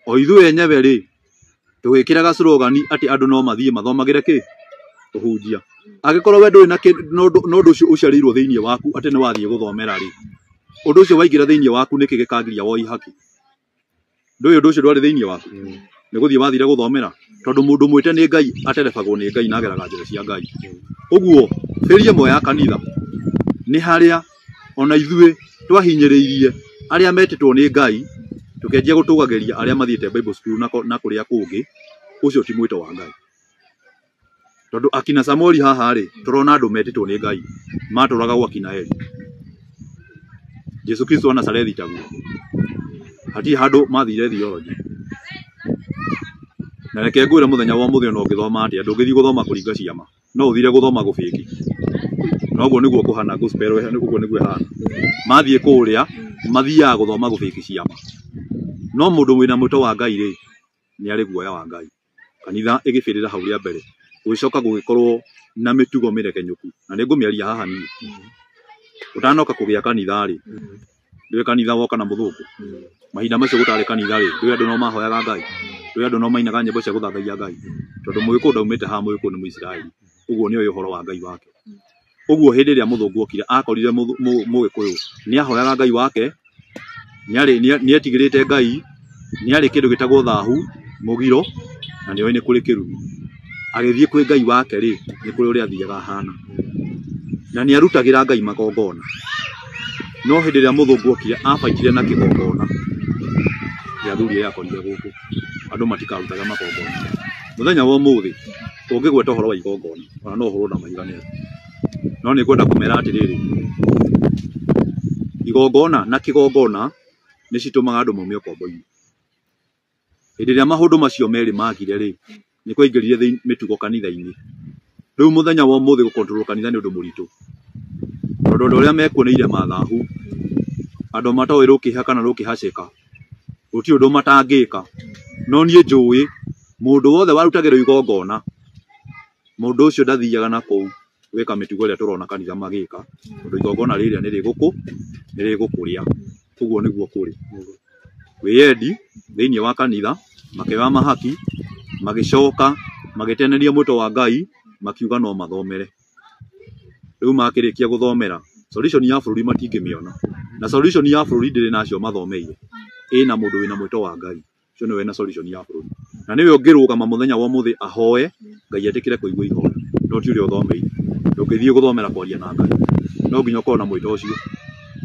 [SPEAKER 1] O ithuĩ enyewe rĩ, tũgĩkĩraga slogan atĩ andũ no mathiĩ mathomagĩre kĩ? Kũhunjia. Angĩkorwo we ndũrĩ na no ũndũ ũcio ũciarĩirwo thĩinĩ waku atĩ nĩ wathiĩ gũthomera rĩ, ũndũ ũcio waingĩra thĩinĩ waku nĩkĩ gĩkangiria woi haki? Ndũĩ ũndũ ũcio ndwarĩ thĩinĩ waku? Nĩ gũthiĩ wathire gũthomera? Tondũ mũndũ mwĩte nĩ Ngai aterebagwo nĩ Ngai na ageraga njĩra cia Ngai. Ũguo bĩri ĩmwe ya kanitha nĩ harĩa ona ithuĩ twahinyĩrĩirie arĩa metĩtwo nĩ Ngai tũkĩanjia gũtũgagĩria arĩa mathiĩte Bible school na kũrĩa kũngĩ, ũcio ti mwĩto wa Ngai. Tondũ akina Samueli haha rĩ, tũrona andũ metĩtwo nĩ Ngai matũraga gwa akina Eli. Jesu Kristo wa Nazarethi taguo. Hatirĩ handũ mathire theology. Na reke ngwĩre mũthenya wa ũmũthĩ ona ũngĩthoma atĩa, ndũngĩthiĩ gũthoma kũringa ciama, no ũthire gũthoma gũbĩki. Na ũguo nĩguo kũhana gospel, ũguo nĩguo ĩhana. Mathiĩ kũrĩa, mathiaga gũthoma gũbĩki ciama. No mũndũ wĩna mwĩto wa Ngai rĩ, nĩ arĩ guoya wa Ngai. Kanitha ĩgĩbĩrĩra hau rĩa mbere, gũgĩcoka gũgĩkorwo na mĩtugo mĩregenyũku, na nĩ ngũmĩaria haha niĩ. Ũtanoka kũgĩa kanitha rĩ, ndũĩ kanitha woka na mũthũngũ. Mahinda macio gũtarĩ kanitha rĩ, ndũĩ andũ no mahoyaga Ngai, ndũĩ andũ no mainaga nyĩmbo cia gũthathaiya Ngai. Tondũ mũgĩkũyũ ndaumĩte haha, mũgĩkũyũ nĩ Mũisiraeli. Ũguo nĩoĩ ũhoro wa Ngai wake. Ũguo hĩndĩ ĩrĩa mũthũngũ okire, akorire mũgĩkũyũ nĩ ahoyaga Ngai wake, nĩetigĩrĩte Ngai, nĩarĩ kĩndũ gĩtagwo thahu, mũgiro, na nĩoĩ nĩ kũrĩ kĩrumi. Agĩthiĩ kwĩ Ngai wake rĩ, nĩ kũrĩ ũrĩa athiaga ahana. Na nĩarutagĩra Ngai magongona. No hĩndĩ ĩrĩa mũthũngũ okire, abaitire na kĩgongona gĩa athuri arĩa akorire gũkũ. Andũ matikarutaga magongona. Mũthenya wa ũmũthĩ, ũngĩgweta ũhoro wa igongona, ona no ũhũrwo na mahiga nĩ andũ. No nĩ ngwenda kũmera atĩrĩrĩ, igongona na kĩgongona nĩ citũmaga andũ maume ũkombo-inĩ. Hĩndĩ ĩrĩa maũndũ macio merĩ magire rĩ, nĩ kwaingĩrire mĩtugo kanitha-inĩ. Rĩu mũthenya wa ũmũthĩ gũkontrol kanitha nĩ ũndũ mũritũ, tondũ andũ arĩa mekuo nĩ irema thahu, andũ matoĩ rũkĩha kana rũkĩhacĩka, gũtirĩ ũndũ matangĩka. No niĩ njũĩ mũndũ wothe warutagĩrwo igongona, mũndũ ũcio ndathiaga na kũu gwĩka mĩtugo ĩrĩa tũrona kanitha magĩka, tondũ igongona rĩrĩa nĩ rĩgũkũrĩa. Ũguo nĩguo kũrĩ. Wĩyendi thĩinĩ wa kanitha, makĩoya mahaki, magĩcoka magĩteneria mwĩto wa Ngai, makiuga no mathomere. Rĩu makĩrĩkia gũthomera, solution ya bũrũri matingĩmĩona. Na solution ya bũrũri ndĩrĩ na acio mathomeire, ĩna mũndũ wĩna mwĩto wa Ngai. Ũcio nĩwe wĩna solution ya bũrũri. Na nĩwe ũngĩrũgama mũthenya wa ũmũthĩ ahoe Ngai etĩkĩre kũigua ihoya, no ti ũrĩa ũthomeire. Ndũngĩthiĩ gũthomera kwaria na Ngai, no nginya ũkorwo na mwĩto ũcio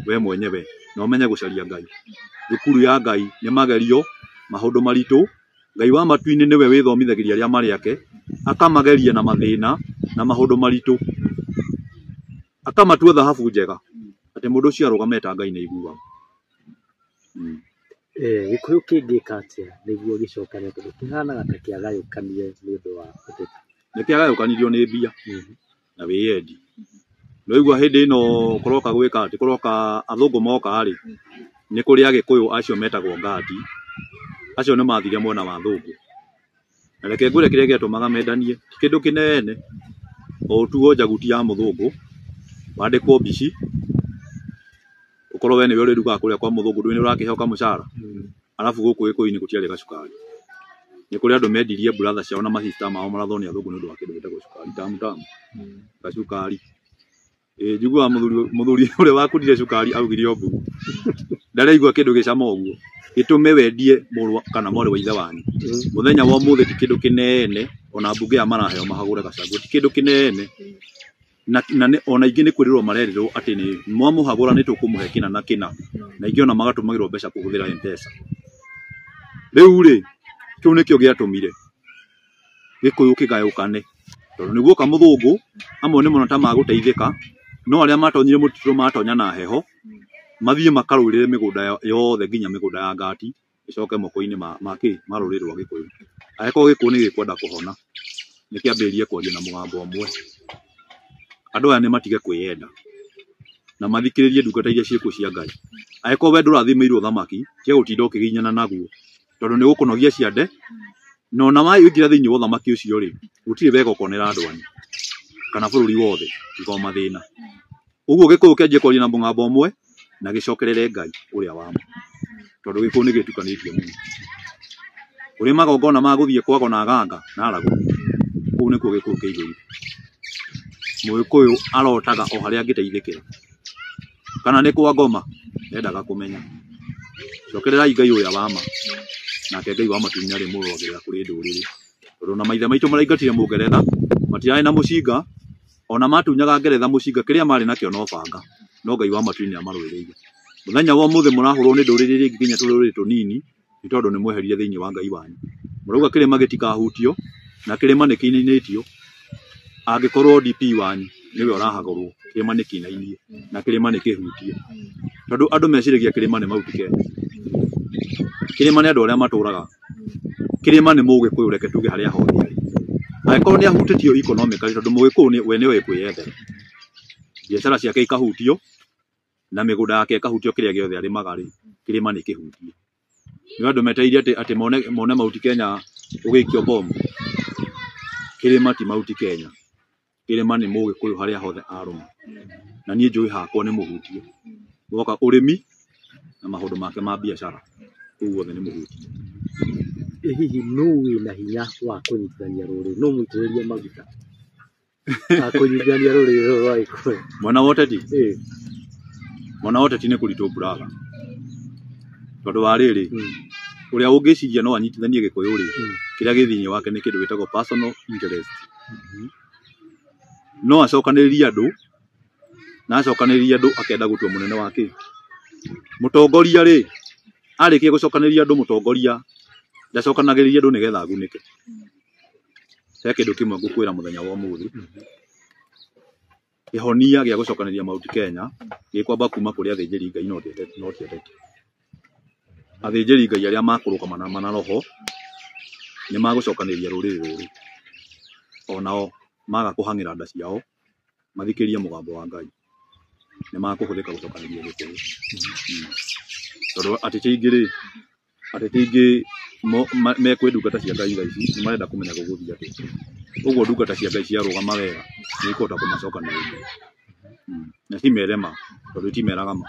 [SPEAKER 1] we mwenyewe na ũmenye gũcaria Ngai. Thukuru ya Ngai nĩ magerio, maũndũ maritũ. Ngai wa matu-inĩ nĩwe wĩthomithagĩria arĩa marĩ ake, akamageria na mathĩna na maũndũ maritũ, akamatua thahabu njega, atĩ mũndũ ũcio arũgame ta Ngai nĩ aiguaga.
[SPEAKER 2] Gĩkũyũ kĩngĩka atĩa nĩguo gĩcokane, tondũ kĩhanaga ta kĩagayũkanire nĩ ũndũ wa ũteti?
[SPEAKER 1] Nĩ kĩagayũkanirio nĩ mbia na wĩyendi. Nĩwaigua hĩndĩ ĩno kũroka gwĩka atĩ, kũroka athũngũ moka rĩ, nĩ kũrĩ agĩkũyũ acio metagwo ngati, acio nĩ mathire mwena wa athũngũ. Na reke ngwĩre kĩrĩa gĩatũmaga mendanie, ti kĩndũ kĩnene, o ũtuo njaguti ya mũthũngũ, wandĩkwo mbici, ũkorwo we nĩwe ũrĩrugaga kũrĩa kwa mũthũngũ, ndũĩ nĩ ũrakĩheo kamũcara. Arabu gũkũ gĩkũyũ-inĩ gũtiarĩ gacukari. Nĩ kũrĩ andũ mendirie brother ciao na masista mao marathwo nĩ athũngũ nĩ ũndũ wa kĩndũ gĩtagwo cukari, tamu tamu, gacukari. Njiguaga mũthuri ũrĩa wakundire cukari augire o mbu, ndaraigua kĩndũ gĩcama ũguo gĩtũme wendie mũrũ kana mwarĩ wa ithe wanyu. Mũthenya wa ũmũthĩ ti kĩndũ kĩnene, ona mbunge aya maraheo mahagũre gacagũ ti kĩndũ kĩnene. Na ona ingĩ nĩ kwĩrĩrwo marerĩrwo atĩ nĩ mwamũhagũra nĩ tũkũmũhe kĩna na kĩna, na ingĩ ona magatũmagĩrwo mbeca kũhũthĩra M-Pesa. Rĩu rĩ, kĩu nĩkĩo gĩatũmire gĩkũyũ kĩgayũkane, tondũ nĩguo ka mũthũngũ amwe nĩ mona ta magũteithĩka, no arĩa matonyire mũtitũ matonya na heho mathiĩ makarũĩrĩre mĩgũnda yothe nginya mĩgũnda ya ngati ĩcoke moko-inĩ ma rũrĩrĩ rwa gĩkũyũ. Angĩkorwo gĩkũyũ nĩ gĩkwenda kũhona, nĩ kĩambĩrĩrie kwaria na mũgambo ũmwe. Andũ aya nĩ matige kwĩyenda na mathikĩrĩrie ndungata iria ciĩkuo cia Ngai. Angĩkorwo we ndũrathimĩirwo thamaki, tiga gũtinda ũkĩginyana naguo, tondũ nĩ ũgũkũnogia ciande, na ona waingĩra thĩinĩ wa ũthamaki ũcio rĩ, gũtirĩ wega ũkonera andũ anyu kana bũrũri wothe, tiga o mathĩna. Ũguo gĩkũyũ kĩanjie kwaria na mũgambo ũmwe na gĩcokerere Ngai ũrĩa wa ma, tondũ gĩkũyũ nĩ gĩtukanĩtio mũno. Kũrĩ magongona ma gũthiĩ kwago na aganga na aragũri, kũu nĩkuo gĩkũyũ kĩihũire. Mũgĩkũyũ arotaga o harĩa angĩteithĩkĩra, kana nĩ kwa ngoma ndendaga kũmenya. Cokererai Ngai ũrĩa wa ma, nake Ngai wa matu-inĩ nĩarĩmũrũagĩrĩra kũrĩ ndũrĩrĩ. Tondũ ona maithe maitũ maraingatire mũngeretha, matirarĩ na mũcinga, ona matunyaga ngeretha mũcinga, kĩrĩa marĩ nakĩo no banga, no Ngai wa matu-inĩ nĩamarũĩrĩire. Mũthenya wa ũmũthĩ mũrahũrwo nĩ ndũrĩrĩ iria ingĩ nginya tũrũrĩrĩ tũnini, nĩ tondũ nĩ mweherire thĩinĩ wa Ngai wanyu. Mũrauga kĩrĩma gĩtikahutio, na kĩrĩma nĩ kĩinainĩtio. Angĩkorwo DP wanyu nĩwe ũrahagũrwo, kĩrĩma nĩ kĩinainie na kĩrĩma nĩ kĩhutie. Tondũ andũ meciragia kĩrĩma nĩ Mount Kenya. Kĩrĩma nĩ andũ arĩa matũraga. Kĩrĩma nĩ mũgĩkũyũ, reke tuge harĩa hothe arĩ. Angĩkorwo nĩ ahutĩtio economically, tondũ mũgĩkũyũ we nĩoĩ kwĩyethera, biacara ciake ikahutio na mĩgũnda yake ĩkahutio, kĩrĩa gĩothe arĩmaga rĩ, kĩrĩma nĩ kĩhutie. Nĩ andũ metereire atĩ mone Mount Kenya ũgĩikio bomu. Kĩrĩma ti Mount Kenya, kĩrĩma nĩ mũgĩkũyũ harĩa hothe arũma. Na niĩ njũĩ hakwa nĩ mũhutie. Woka ũrĩmi na maũndũ make ma biacara, kũu guothe nĩ mũhutie.
[SPEAKER 2] Hihi nũ wĩna hinya wa kũnyitithania rũrĩrĩ? Nũ mũitĩrĩrie maguta kũnyitithania rũrĩrĩ rũrũ rwa Gĩkũyũ?
[SPEAKER 1] Mwena wa ũteti? Mwena wa ũteti nĩ kũritũ brother, tondũ wa rĩrĩ, ũrĩa ũngĩciria no anyitithanie gĩkũyũ rĩ, kĩrĩa gĩ thĩinĩ wake nĩ kĩndũ gĩtagwo personal interest. No acokanĩrĩrie andũ, na acokanĩrĩrie andũ akenda gũtua mũnene wa kĩ mũtongoria rĩ, arĩkia gũcokanĩrĩria andũ mũtongoria ndacokanagĩrĩria andũ nĩgetha agunĩke. He kĩndũ kĩmwe ngũkwĩra mũthenya wa ũmũthĩ, kĩhonia gĩa gũcokanĩrĩria Mount Kenya gĩkwamba kuma kũrĩ athĩnjĩri Ngai, no ti ateti. Athĩnjĩri Ngai arĩa makũrũgama na roho Nĩ magũcokanĩrĩria rũrĩrĩ rũrũ onao maga kũhang'ĩra nda ciao mathikĩrie mũgambo wa Ngai nĩ makũhũthĩka gũcokanĩrĩria Gĩkũyũ. Tondũ ateti aingĩ rĩ, ateti aingĩ me kwĩ ndungata cia Ngai thaa ici nĩ marenda kũmenya gũgũthiĩ atĩa. Ũguo ndungata cia Ngai ciarũgama wega nĩ ikũhota kũmacokanĩrĩria. Na cimere ma tondũ itimeraga ma.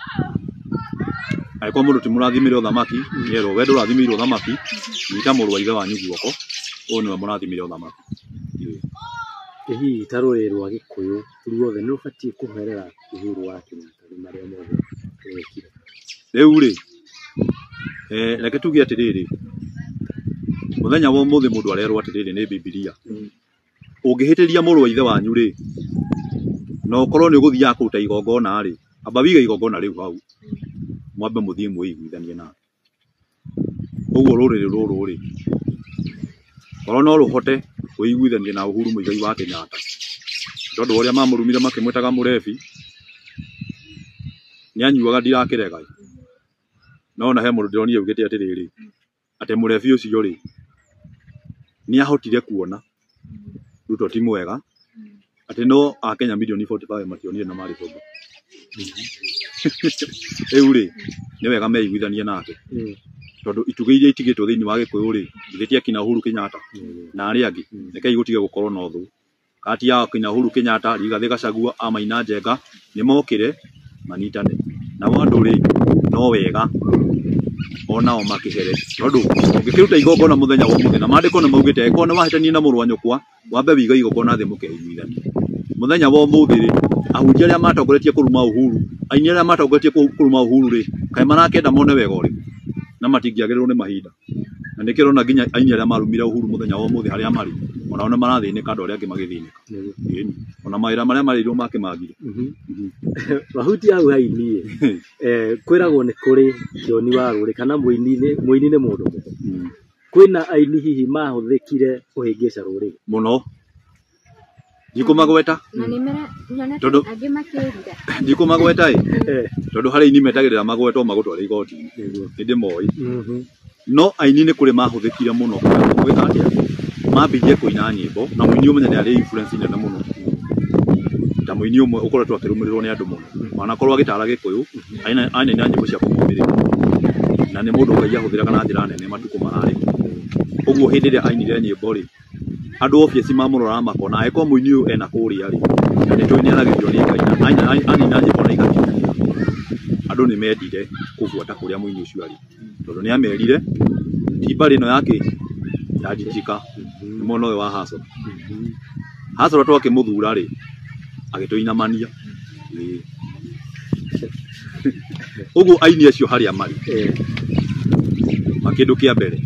[SPEAKER 1] Angĩkorwo mũndũ ti mũrathimĩre ũthamaki, nĩerwo we ndũrathimĩirwo ũthamaki, nyita mũrũ wa ithe wanyu guoko, ũyũ nĩwe mũrathimĩre ũthamaki.
[SPEAKER 2] Ĩ hihi ta rũrĩrĩ rwa Gĩkũyũ ruothe nĩ rũbatiĩ kũherera Uhuru wa Kenyatta nĩ marĩa mothe rwekire?
[SPEAKER 1] Rĩu rĩ, reke tuge atĩrĩrĩ, mũthenya wa ũmũthĩ mũndũ arerwo atĩrĩrĩ nĩ Bibilia, ũngĩhĩtĩria mũrũ wa ithe wanyu rĩ, na ũkorwo nĩ ũgũthiaga kũruta igongona rĩ, amba wige igongona rĩu hau, mwambe mũthiĩ mwĩiguithanie nake. Ũguo rũrĩrĩ rũrũ rĩ, korwo no rũhote kwĩiguithania na Uhuru Muigai wa Kenyatta, tondũ ũrĩa mamũrumire makĩmwĩtaga mũrebi, nĩ anyuaga ndirakĩrega. No ona he mũndũ ndĩronire augĩte atĩrĩrĩ, atĩ mũrebi ũcio rĩ, nĩ ahotire kuona Ruto ti mwega, atĩ no akenya mirioni 45 mationire na marĩ tombo. Rĩu rĩ, nĩ wega meiguithanie nake, tondũ itugĩ iria itigĩtwo thĩinĩ wa Gĩkũyũ rĩ, githĩ ti akina Uhuru Kenyatta na arĩa angĩ, rekei gũtige gũkorwo na ũthũ. Kati ya akina Uhuru Kenyatta, Rigathĩ Gachagua, Amaina Njenga, nĩ mokĩre manyitane. Nao andũ rĩ, no wega onao makĩhere, tondũ ũngĩkĩruta igongona mũthenya wa ũmũthĩ na maandĩko nĩ maugĩte angĩkorwo nĩ wahĩtania na mũrũ wa nyũkwa, wambe wige igongona thĩ mũkeiguithania. Mũthenya wa ũmũthĩ rĩ, ahunjia arĩa matongoretie kũruma Uhuru, aini arĩa matongoretie kũruma Uhuru rĩ, kaĩ marakĩenda mone wega ũrĩkũ? Na matingĩagĩrĩrwo nĩ mahinda. Na nĩkĩo ũrona nginya aini arĩa marumire Uhuru mũthenya wa ũmũthĩ harĩa marĩ, onao nĩ marathĩnĩka andũ arĩa angĩ magĩthĩnĩka. Ĩni. Ona mawĩra marĩa marĩirwo makĩmagire.
[SPEAKER 2] Wahutia hau haini kwĩragwo nĩ kũrĩ kĩoni wa rũrĩrĩ kana mũini nĩ mũndũ mũthũ. Kwĩna aini hihi mahũthĩkire kũhĩngĩca rũrĩrĩ?
[SPEAKER 1] Mũno. Ndikũmagweta.
[SPEAKER 3] Na nĩ mera nyonete
[SPEAKER 1] Tondũ
[SPEAKER 3] angĩ makĩrira.
[SPEAKER 1] ndikũmagweta ĩ, tondũ harĩ aini metagĩrĩra magwetwo magũtware igoti-inĩ. Nĩ ndĩmoĩ. No aini nĩ kũrĩ mahũthĩkire mũno gwĩka atĩa, mambirie kũina nyĩmbo na mũini ũmenye nĩ arĩ influence nene mũno. Ta mũini ũmwe ũkoretwo akĩrũmĩrĩrwo nĩ andũ mũno, wanakorwo agĩtara Gĩkũyũ, ainaina nyĩmbo cia kũmũmĩrĩria. Na nĩ mũndũ Ngai ahũthĩraga na njĩra nene matukũ mararĩ. Ũguo hĩndĩ ĩrĩa ainire nyĩmbo rĩ, andũ obvious mamũroraga makona angĩkorwo mũini ũyũ ena kũrĩa rĩ, na nĩ tũĩ nĩ aragĩrio nĩ Ngai, na anina nyĩmbo na igakinya. Andũ nĩ mendire kũbuata kũrĩa mũini ũcio arĩ, tondũ nĩ amerire ti mbarĩ ĩno yake ya Njinjika, nĩ mwena ũyũ wa Hasoro. Hasoro twakĩmũthura rĩ, agĩtũinamania. Ũguo aini acio harĩa marĩ, makĩndũ kĩa mbere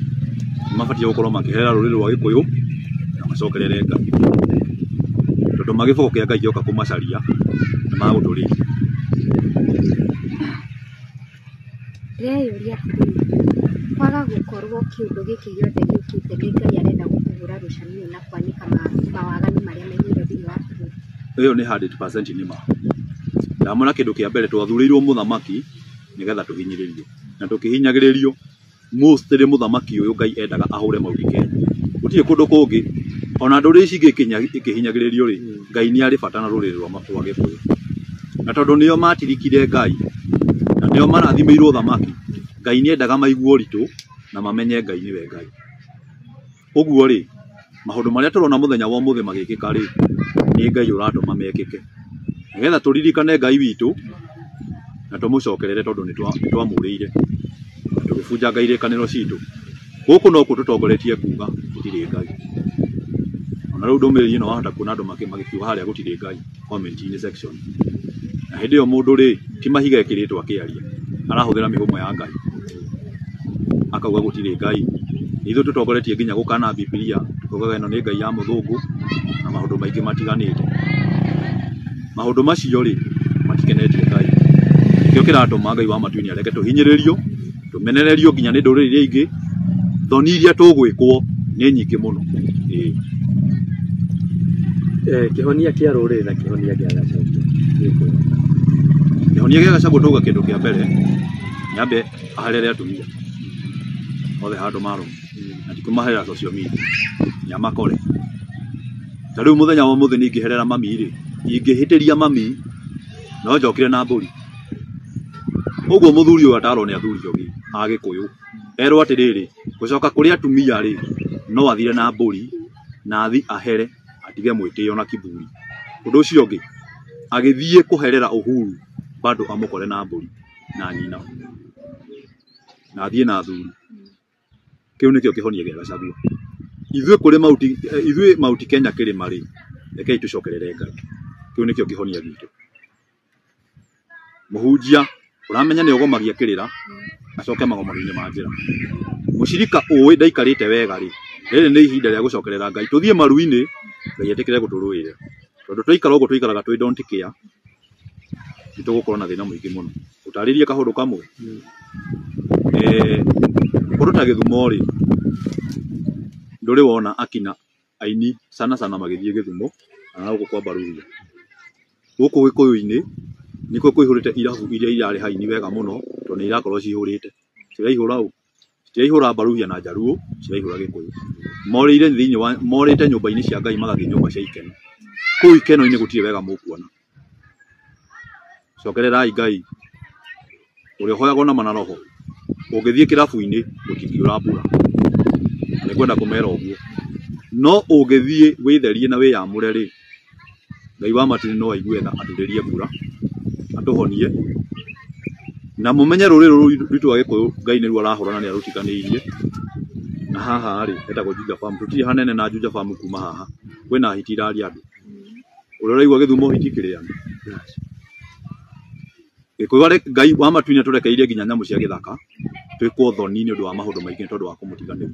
[SPEAKER 1] mabatiĩ gũkorwo makĩhera rũrĩrĩ rwa Gĩkũyũ na macokerere Ngai, tondũ magĩboko kĩa Ngai gĩoka kũmacaria nĩ magũtũrĩria.
[SPEAKER 3] Ndĩreyũria atĩrĩrĩ, kwaga gũkorwo kĩũndũ gĩkĩ gĩothe gĩũkĩte nĩ Ngai arenda gũkũhũra rũcanio na kwanĩka mawaganu marĩa maiyũire thĩinĩ wa bũrũri.
[SPEAKER 1] Ĩyo nĩ 100% nĩ ma. Ndamwĩra kĩndũ kĩa mbere twathurĩirwo mũthamaki nĩgetha tũhinyĩrĩrio, na tũkĩhinyagĩrĩrio mostly mũthamaki ũyũ Ngai endaga ahũre Mount Kenya. Gũtirĩ kũndũ kũngĩ ona ndũrĩrĩ ici ingĩ ikĩhinyagĩrĩrio rĩ, Ngai nĩ arĩ bata na rũrĩrĩ rwa Gĩkũyũ. Na tondũ nĩo matirikire Ngai na nĩo marathimĩirwo ũthamaki, Ngai nĩ endaga maigue ũritũ na mamenye Ngai nĩwe Ngai. Ũguo rĩ, maũndũ marĩa tũrona mũthenya wa ũmũthĩ magĩkĩka rĩ, nĩ Ngai ũratũma mekĩke, nĩgetha tũririkane Ngai witũ na tũmũcokerere, tondũ nĩ twamũrĩire na tũgĩbunjanga irĩkanĩro citũ. Gũkũ nokuo tũtongoretie kuga gũtirĩ Ngai. Ona rĩu ndũmĩrĩri ĩno wahota kuona andũ magĩkiuga harĩa gũtirĩ Ngai comment-inĩ section. Na hĩndĩ ĩyo mũndũ rĩ, ti mahiga ekĩrĩtwo akĩaria, arahũthĩra mĩhũmũ ya Ngai akauga gũtirĩ Ngai. Ithuĩ tũtongoretie nginya gũkana Bibilia, tukaugaga ĩno nĩ Ngai ya mũthũngũ na maũndũ maingĩ matiganĩte. Maũndũ macio rĩ, matikenetie Ngai. Nĩkĩo kĩratũma Ngai wa matu-inĩ areke tũhinyĩrĩrio, tũmenererio nginya nĩ ndũrĩrĩ iria ingĩ. Thoni iria tũgwĩkwo nĩ nyingĩ mũno.
[SPEAKER 2] Kĩhonia kĩa rũrĩrĩ na kĩhonia kĩa Gachagua.
[SPEAKER 1] Kĩhonia kĩa Gachagua tauga kĩndũ kĩa mbere, nĩ ambe aherere atumia othe handũ marũma. Na ti kũmaherera social media. Nĩ amakore. Ta rĩu mũthenya wa ũmũthĩ niĩ ingĩherera mami rĩ, ingĩhĩtĩria mami no njokire na mbũri. Ũguo mũthuri ũyũ atarwo nĩ athuri ogĩ a Gĩkũyũ. Erwo atĩrĩrĩ, gũcoka kũrĩ atumia rĩ, no athire na mbũri na athi ahere atige mwĩtĩo na kiburi. Ũndũ ũcio ũngĩ, agĩthiĩ kũherera Uhuru bado amũkore na mbũri na nyina na athiĩ na athuri. Kĩu nĩkĩo kĩhonia gĩa Gachagua. Ithuĩ kũrĩ Mauti, ithuĩ Mauti Kenya kĩrĩma rĩ, rekei tũcokerere Ngai. Kĩu nĩkĩo kĩhonia gitũ. Mũhunjia ũramenya nĩ ogomagia kĩrĩra acoke magomano-inĩ ma njĩra. Mũcirika ũĩ ndaikarĩte wega rĩ, rĩrĩ nĩ ihinda rĩa gũcokerera Ngai. Tũthiĩ maru-inĩ, Ngai etĩkĩre gũtũrũĩrĩra. Tondũ twaikara ũguo tũikaraga twĩ don't care, nĩ tũgũkorwo na thĩna mũingĩ mũno. Ũtarĩrie kaũndũ kamwe. Kũndũ ta Gĩthumo rĩ, ndũrĩ wona akina aini sana sana magĩthiĩ Gĩthumo kana gũkũ kwa Baruria. Gũkũ Gĩkũyũ-inĩ nĩkuo kũihũrĩte irabu iria irarĩ haini wega mũno tondũ nĩ irakorwo cihũrĩte. Ciraihũra ũ? Ciraihũra Baruhia na Jaluo, ciraihũra Gĩkũyũ. Morĩire thĩinĩ wa morĩte nyũmba-inĩ cia Ngai magathiĩ nyũmba cia ikeno. Kũu ikeno-inĩ gũtirĩ wega mũkuona. Cokererai Ngai ũrĩa ũhoyagwo nama na roho. Ũngĩthiĩ kĩrabu-inĩ gũtingiura mbura. Na nĩngwenda kũmera ũguo. No ũngĩthiĩ wĩtherie na wĩyamũre rĩ, Ngai wa matu-inĩ no aigue tha aturĩrie mbura, atũhonie, na mũmenye rũrĩrĩ rũrũ rwitũ rwa Gĩkũyũ Ngai nĩruo arahũrana nĩ arũtiganĩirie. Na haha rĩ, hetagwo Juja Farm. Tũtirĩ hanene na Juja Farm kuma haha. Kwĩna hiti iraria andũ. Ũrĩa ũraigua Gĩthumo hiti kĩrĩani. Gĩkũyũ arĩ Ngai wa matu-inĩ atũrekeirie nginya nyamũ cia gĩthaka twĩkwo thoni nĩ ũndũ wa maũndũ maingĩ nĩ tondũ wa kũmũtiganĩria.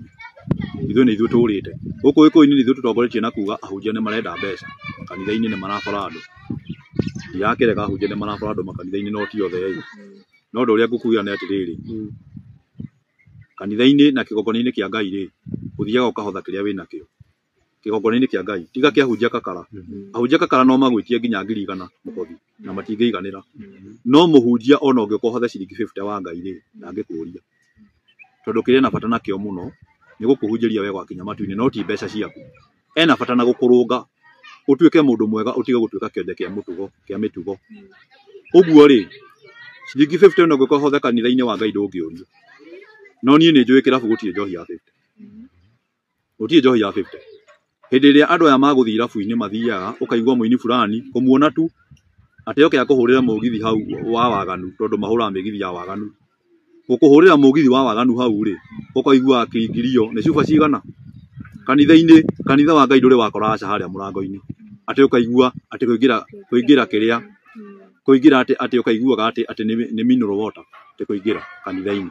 [SPEAKER 1] Ithuĩ nĩ ithuĩ tũrĩte. Gũkũ Gĩkũyũ-inĩ nĩ ithuĩ tũtongoretie na kuga ahunjia nĩ marenda mbeca. Makanitha-inĩ nĩ marabora andũ. Ndirakĩrega ahunjia nĩ marabora andũ makanitha-inĩ no ti othe ĩ. No ũndũ ũrĩa ngũkuĩra nĩ atĩrĩrĩ, kanitha-inĩ na kĩgongona-inĩ kĩa Ngai rĩ, ũthiaga ũkahotha kĩrĩa wĩnakĩo. Kĩgongona-inĩ kĩa Ngai tiga kĩa ahunjia kakara. Ahunjia kakara no magwĩtie nginya 100,000 mũhothi na matingĩiganĩra. No mũhunjia ona ũngĩũka ũhothe ciringi 50 wa Ngai rĩ, ndangĩkũria. Tondũ kĩrĩa ena bata nakĩo mũno nĩ gũkũhunjĩria we gwakinya matu-inĩ no ti mbeca ciaku. Ena bata na gũkũrũnga ũtuĩke mũndũ mwega ũtige gũtuĩka kĩonje kĩa mũtugo kĩa mĩtugo. Ũguo rĩ, ciringi 50 ona ũngĩũka ũhothe kanitha-inĩ wa Ngai ndũngĩũrio. No niĩ nĩ njũĩ kĩrabu gũtirĩ njohi ya 50. Gũtirĩ njohi ya 50. Hĩndĩ ĩrĩa andũ aya magũthiĩ irabu-inĩ mathiaga ũkaigua mũini fulani kũmuona tu atĩ oke akũhũrĩre mũgithi hau wa waganu tondũ mahũraga mĩgithi ya waganu. Gũkũhũrĩra mũgithi wa waganu hau rĩ, ũkaigua kĩingilio nĩ cuba cigana. Kanitha-inĩ, kanitha wa Ngai ndũrĩ wakora aca harĩa mũrango-inĩ. Atĩ ũkaigua atĩ kũingĩra kũingĩra kĩrĩa kũingĩra atĩ atĩ ũkaiguaga atĩ atĩ nĩ mineral water atĩ kũingĩra kanitha-inĩ.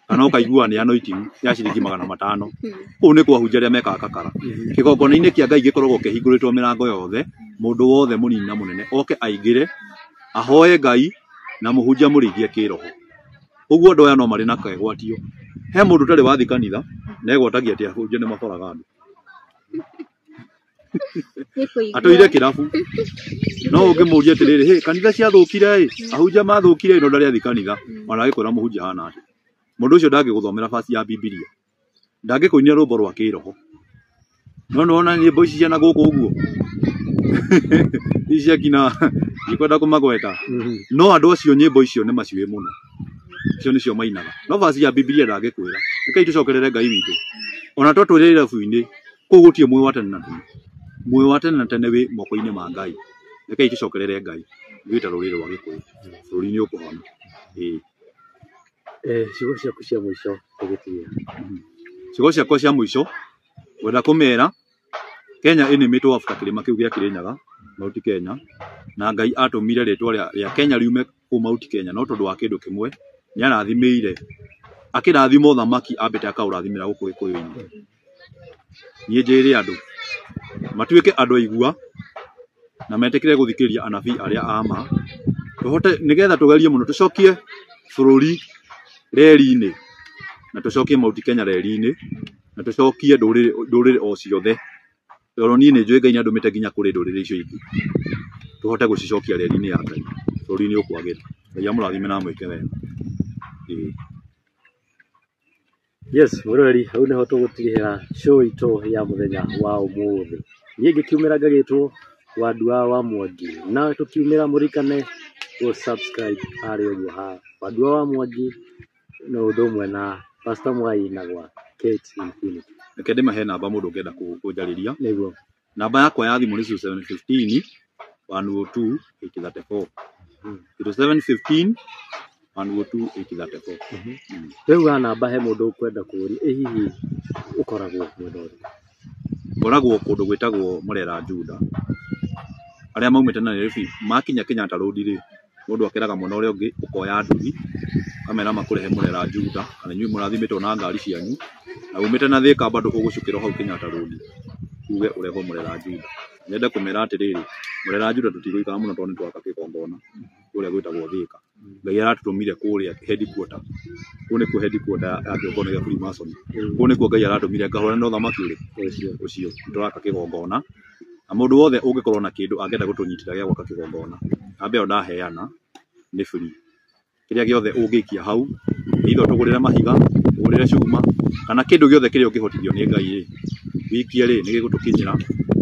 [SPEAKER 1] Kana ũkaigua nĩ anointing ya ciringi 500. Kũu nĩ kwa ahunjia arĩa mekaga kakara. Kĩgongona-inĩ kĩa Ngai gĩkoragwo kĩhingũrĩtwo mĩrango yothe, mũndũ wothe mũnini na mũnene oke aingĩre, ahoe Ngai na mũhunjia amũrĩithie kĩroho. Ũguo andũ aya no marĩ na kegwatio. He mũndũ ũtarĩ wathiĩ kanitha na egwatagia atĩ ahunjia nĩ maboraga andũ. Atũire kĩrabu. No ũngĩmũria atĩrĩrĩ, hĩ kanitha ciathũkire ĩ, ahunjia mathũkire ĩ, no ndarĩ athiĩ kanitha. Ona agĩkwĩra mũhunjia ahana atĩa. Mũndũ ũcio ndangĩgũthomera verse ya Bibilia. Ndangĩkũinĩra rwĩmbo rwa kĩroho. No nĩwona nyĩmbo ici cia na gũkũ ũguo. Ici cia kina ndikwenda kũmagweta. No andũ acio nyĩmbo icio nĩ maciũĩ mũno. Icio nĩcio mainaga. No verse ya Bibilia ndangĩkwĩra. Rekei tũcokerere Ngai witũ. Ona twatũrĩra irabu-inĩ, kũu gũtirĩ muoyo wa tene na tene. Muoyo wa tene na tene wĩ moko-inĩ ma Ngai. Rekei tũcokerere Ngai. Ithuĩ ta rũrĩrĩ rwa Gĩkũyũ. Bũrũri nĩ ũkũhona. Ĩĩ.
[SPEAKER 2] Ciugo ciaku cia mũico tũgĩtigia.
[SPEAKER 1] Ciugo ciakwa cia mũico ngwenda kũmera Kenya ĩnĩmĩtwo after kĩrĩma kĩu gĩa Kĩrĩnyaga, Mount Kenya, na Ngai atũmire rĩtwa rĩa Kenya riume kũu Mount Kenya no tondũ wa kĩndũ kĩmwe nĩ arathimĩire akĩrathima ũthamaki ambĩte akaũrathimĩra gũkũ Gĩkũyũ-inĩ. Niĩ njĩre andũ matuĩke andũ aigua na metĩkĩre gũthikĩrĩria anabii arĩa a ma tũhote nĩgetha tũgerie mũno tũcokie bũrũri reri-inĩ na tũcokie Mount Kenya reri-inĩ na tũcokie ndũrĩrĩ o ciothe. Tondũ niĩ nĩ njũĩ Ngai nĩ andũmĩte nginya kũrĩ ndũrĩrĩ icio ingĩ tũhote gũcicokia reri-inĩ ya Ngai. Bũrũri nĩ ũkwagĩra. Ngai amũrathime na amwĩke wega. Ĩĩ.
[SPEAKER 2] Yes, mwĩroreri, hau nĩho tũgũtirihĩra show itũ ya mũthenya wa ũmũthĩ. Niĩ ngĩkiumĩra ngagĩtwo Wandua wa Mwangi, nawe tũkiumĩra mũririkane gũ subscribe harĩa ũguo ha Wandua wa Mwangi, no ũndũ ũmwe na Pastor Mwai na gwa Kate Infinity.
[SPEAKER 1] Reke ndĩmahe namba mũndũ ũngĩenda kũnjarĩria.
[SPEAKER 2] Nĩguo.
[SPEAKER 1] Namba yakwa ya thimũ nĩ 0715 102 834. 0715 102 834.
[SPEAKER 2] Rĩu wa namba he mũndũ ũkwenda kũũria, ĩ hihi ũkoragwo mwena ũrĩkũ?
[SPEAKER 1] Ngoragwo kũndũ gwĩtagwo Murera Juda. Arĩa maumĩte na Nairobi makinya Kenyatta Road rĩ, mũndũ akĩraga mwena ũrĩa ũngĩ, ũkoya nduthi, ũkamera makũrehe Murera Juda, kana inyuĩ mũrathimĩtwo na ngari cianyu, na umĩte na Thika bado ũgũcukĩrwo hau Kenyatta Road, uge ũrehwo Murera Juda. Nyende kũmera atĩrĩrĩ, Murera Juda tũtigũikara mũno tondũ nĩtwaka kĩgongona kũrĩa gwĩtagwo Thika. Ngai aratũtũmire kũrĩa headquarter. Kũu nĩkuo headquarter ya kĩgongona gĩa Freemason. Kũu nĩkuo Ngai aratũmire ngahũrane na ũthamaki ũrĩkũ? Ũcio. Nĩtũraka kĩgongona. Na mũndũ wothe ũngĩkorwo na kĩndũ angĩenda gũtũnyitĩra gĩa gwaka kĩgongona, namba ĩyo ndaheana nĩ free. Kĩrĩa gĩothe ũngĩikia hau, either ũtũgũrĩre mahiga, ũgũrĩre cuma, kana kĩndũ gĩothe kĩrĩa ũngĩhotithio nĩ Ngai rĩ, wĩikie rĩ, nĩgĩgũtũkinyĩra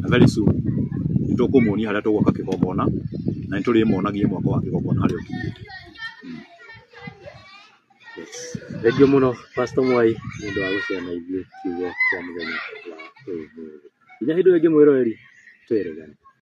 [SPEAKER 1] na very soon nĩtũkũmuonia harĩa tũgwaka kĩgongona, na nĩtũrĩmuonagia mwako wa kĩgongona harĩa ũkinyĩte.
[SPEAKER 2] Yes. Thengiũ mũno Pastor Mwai nĩ ũndũ wa gũcera na ithuĩ kiugo kĩa mũthenya wa ũmũthĩ. Nginya hĩndĩ ĩyo ĩngĩ mwĩroreri, twĩrĩgane.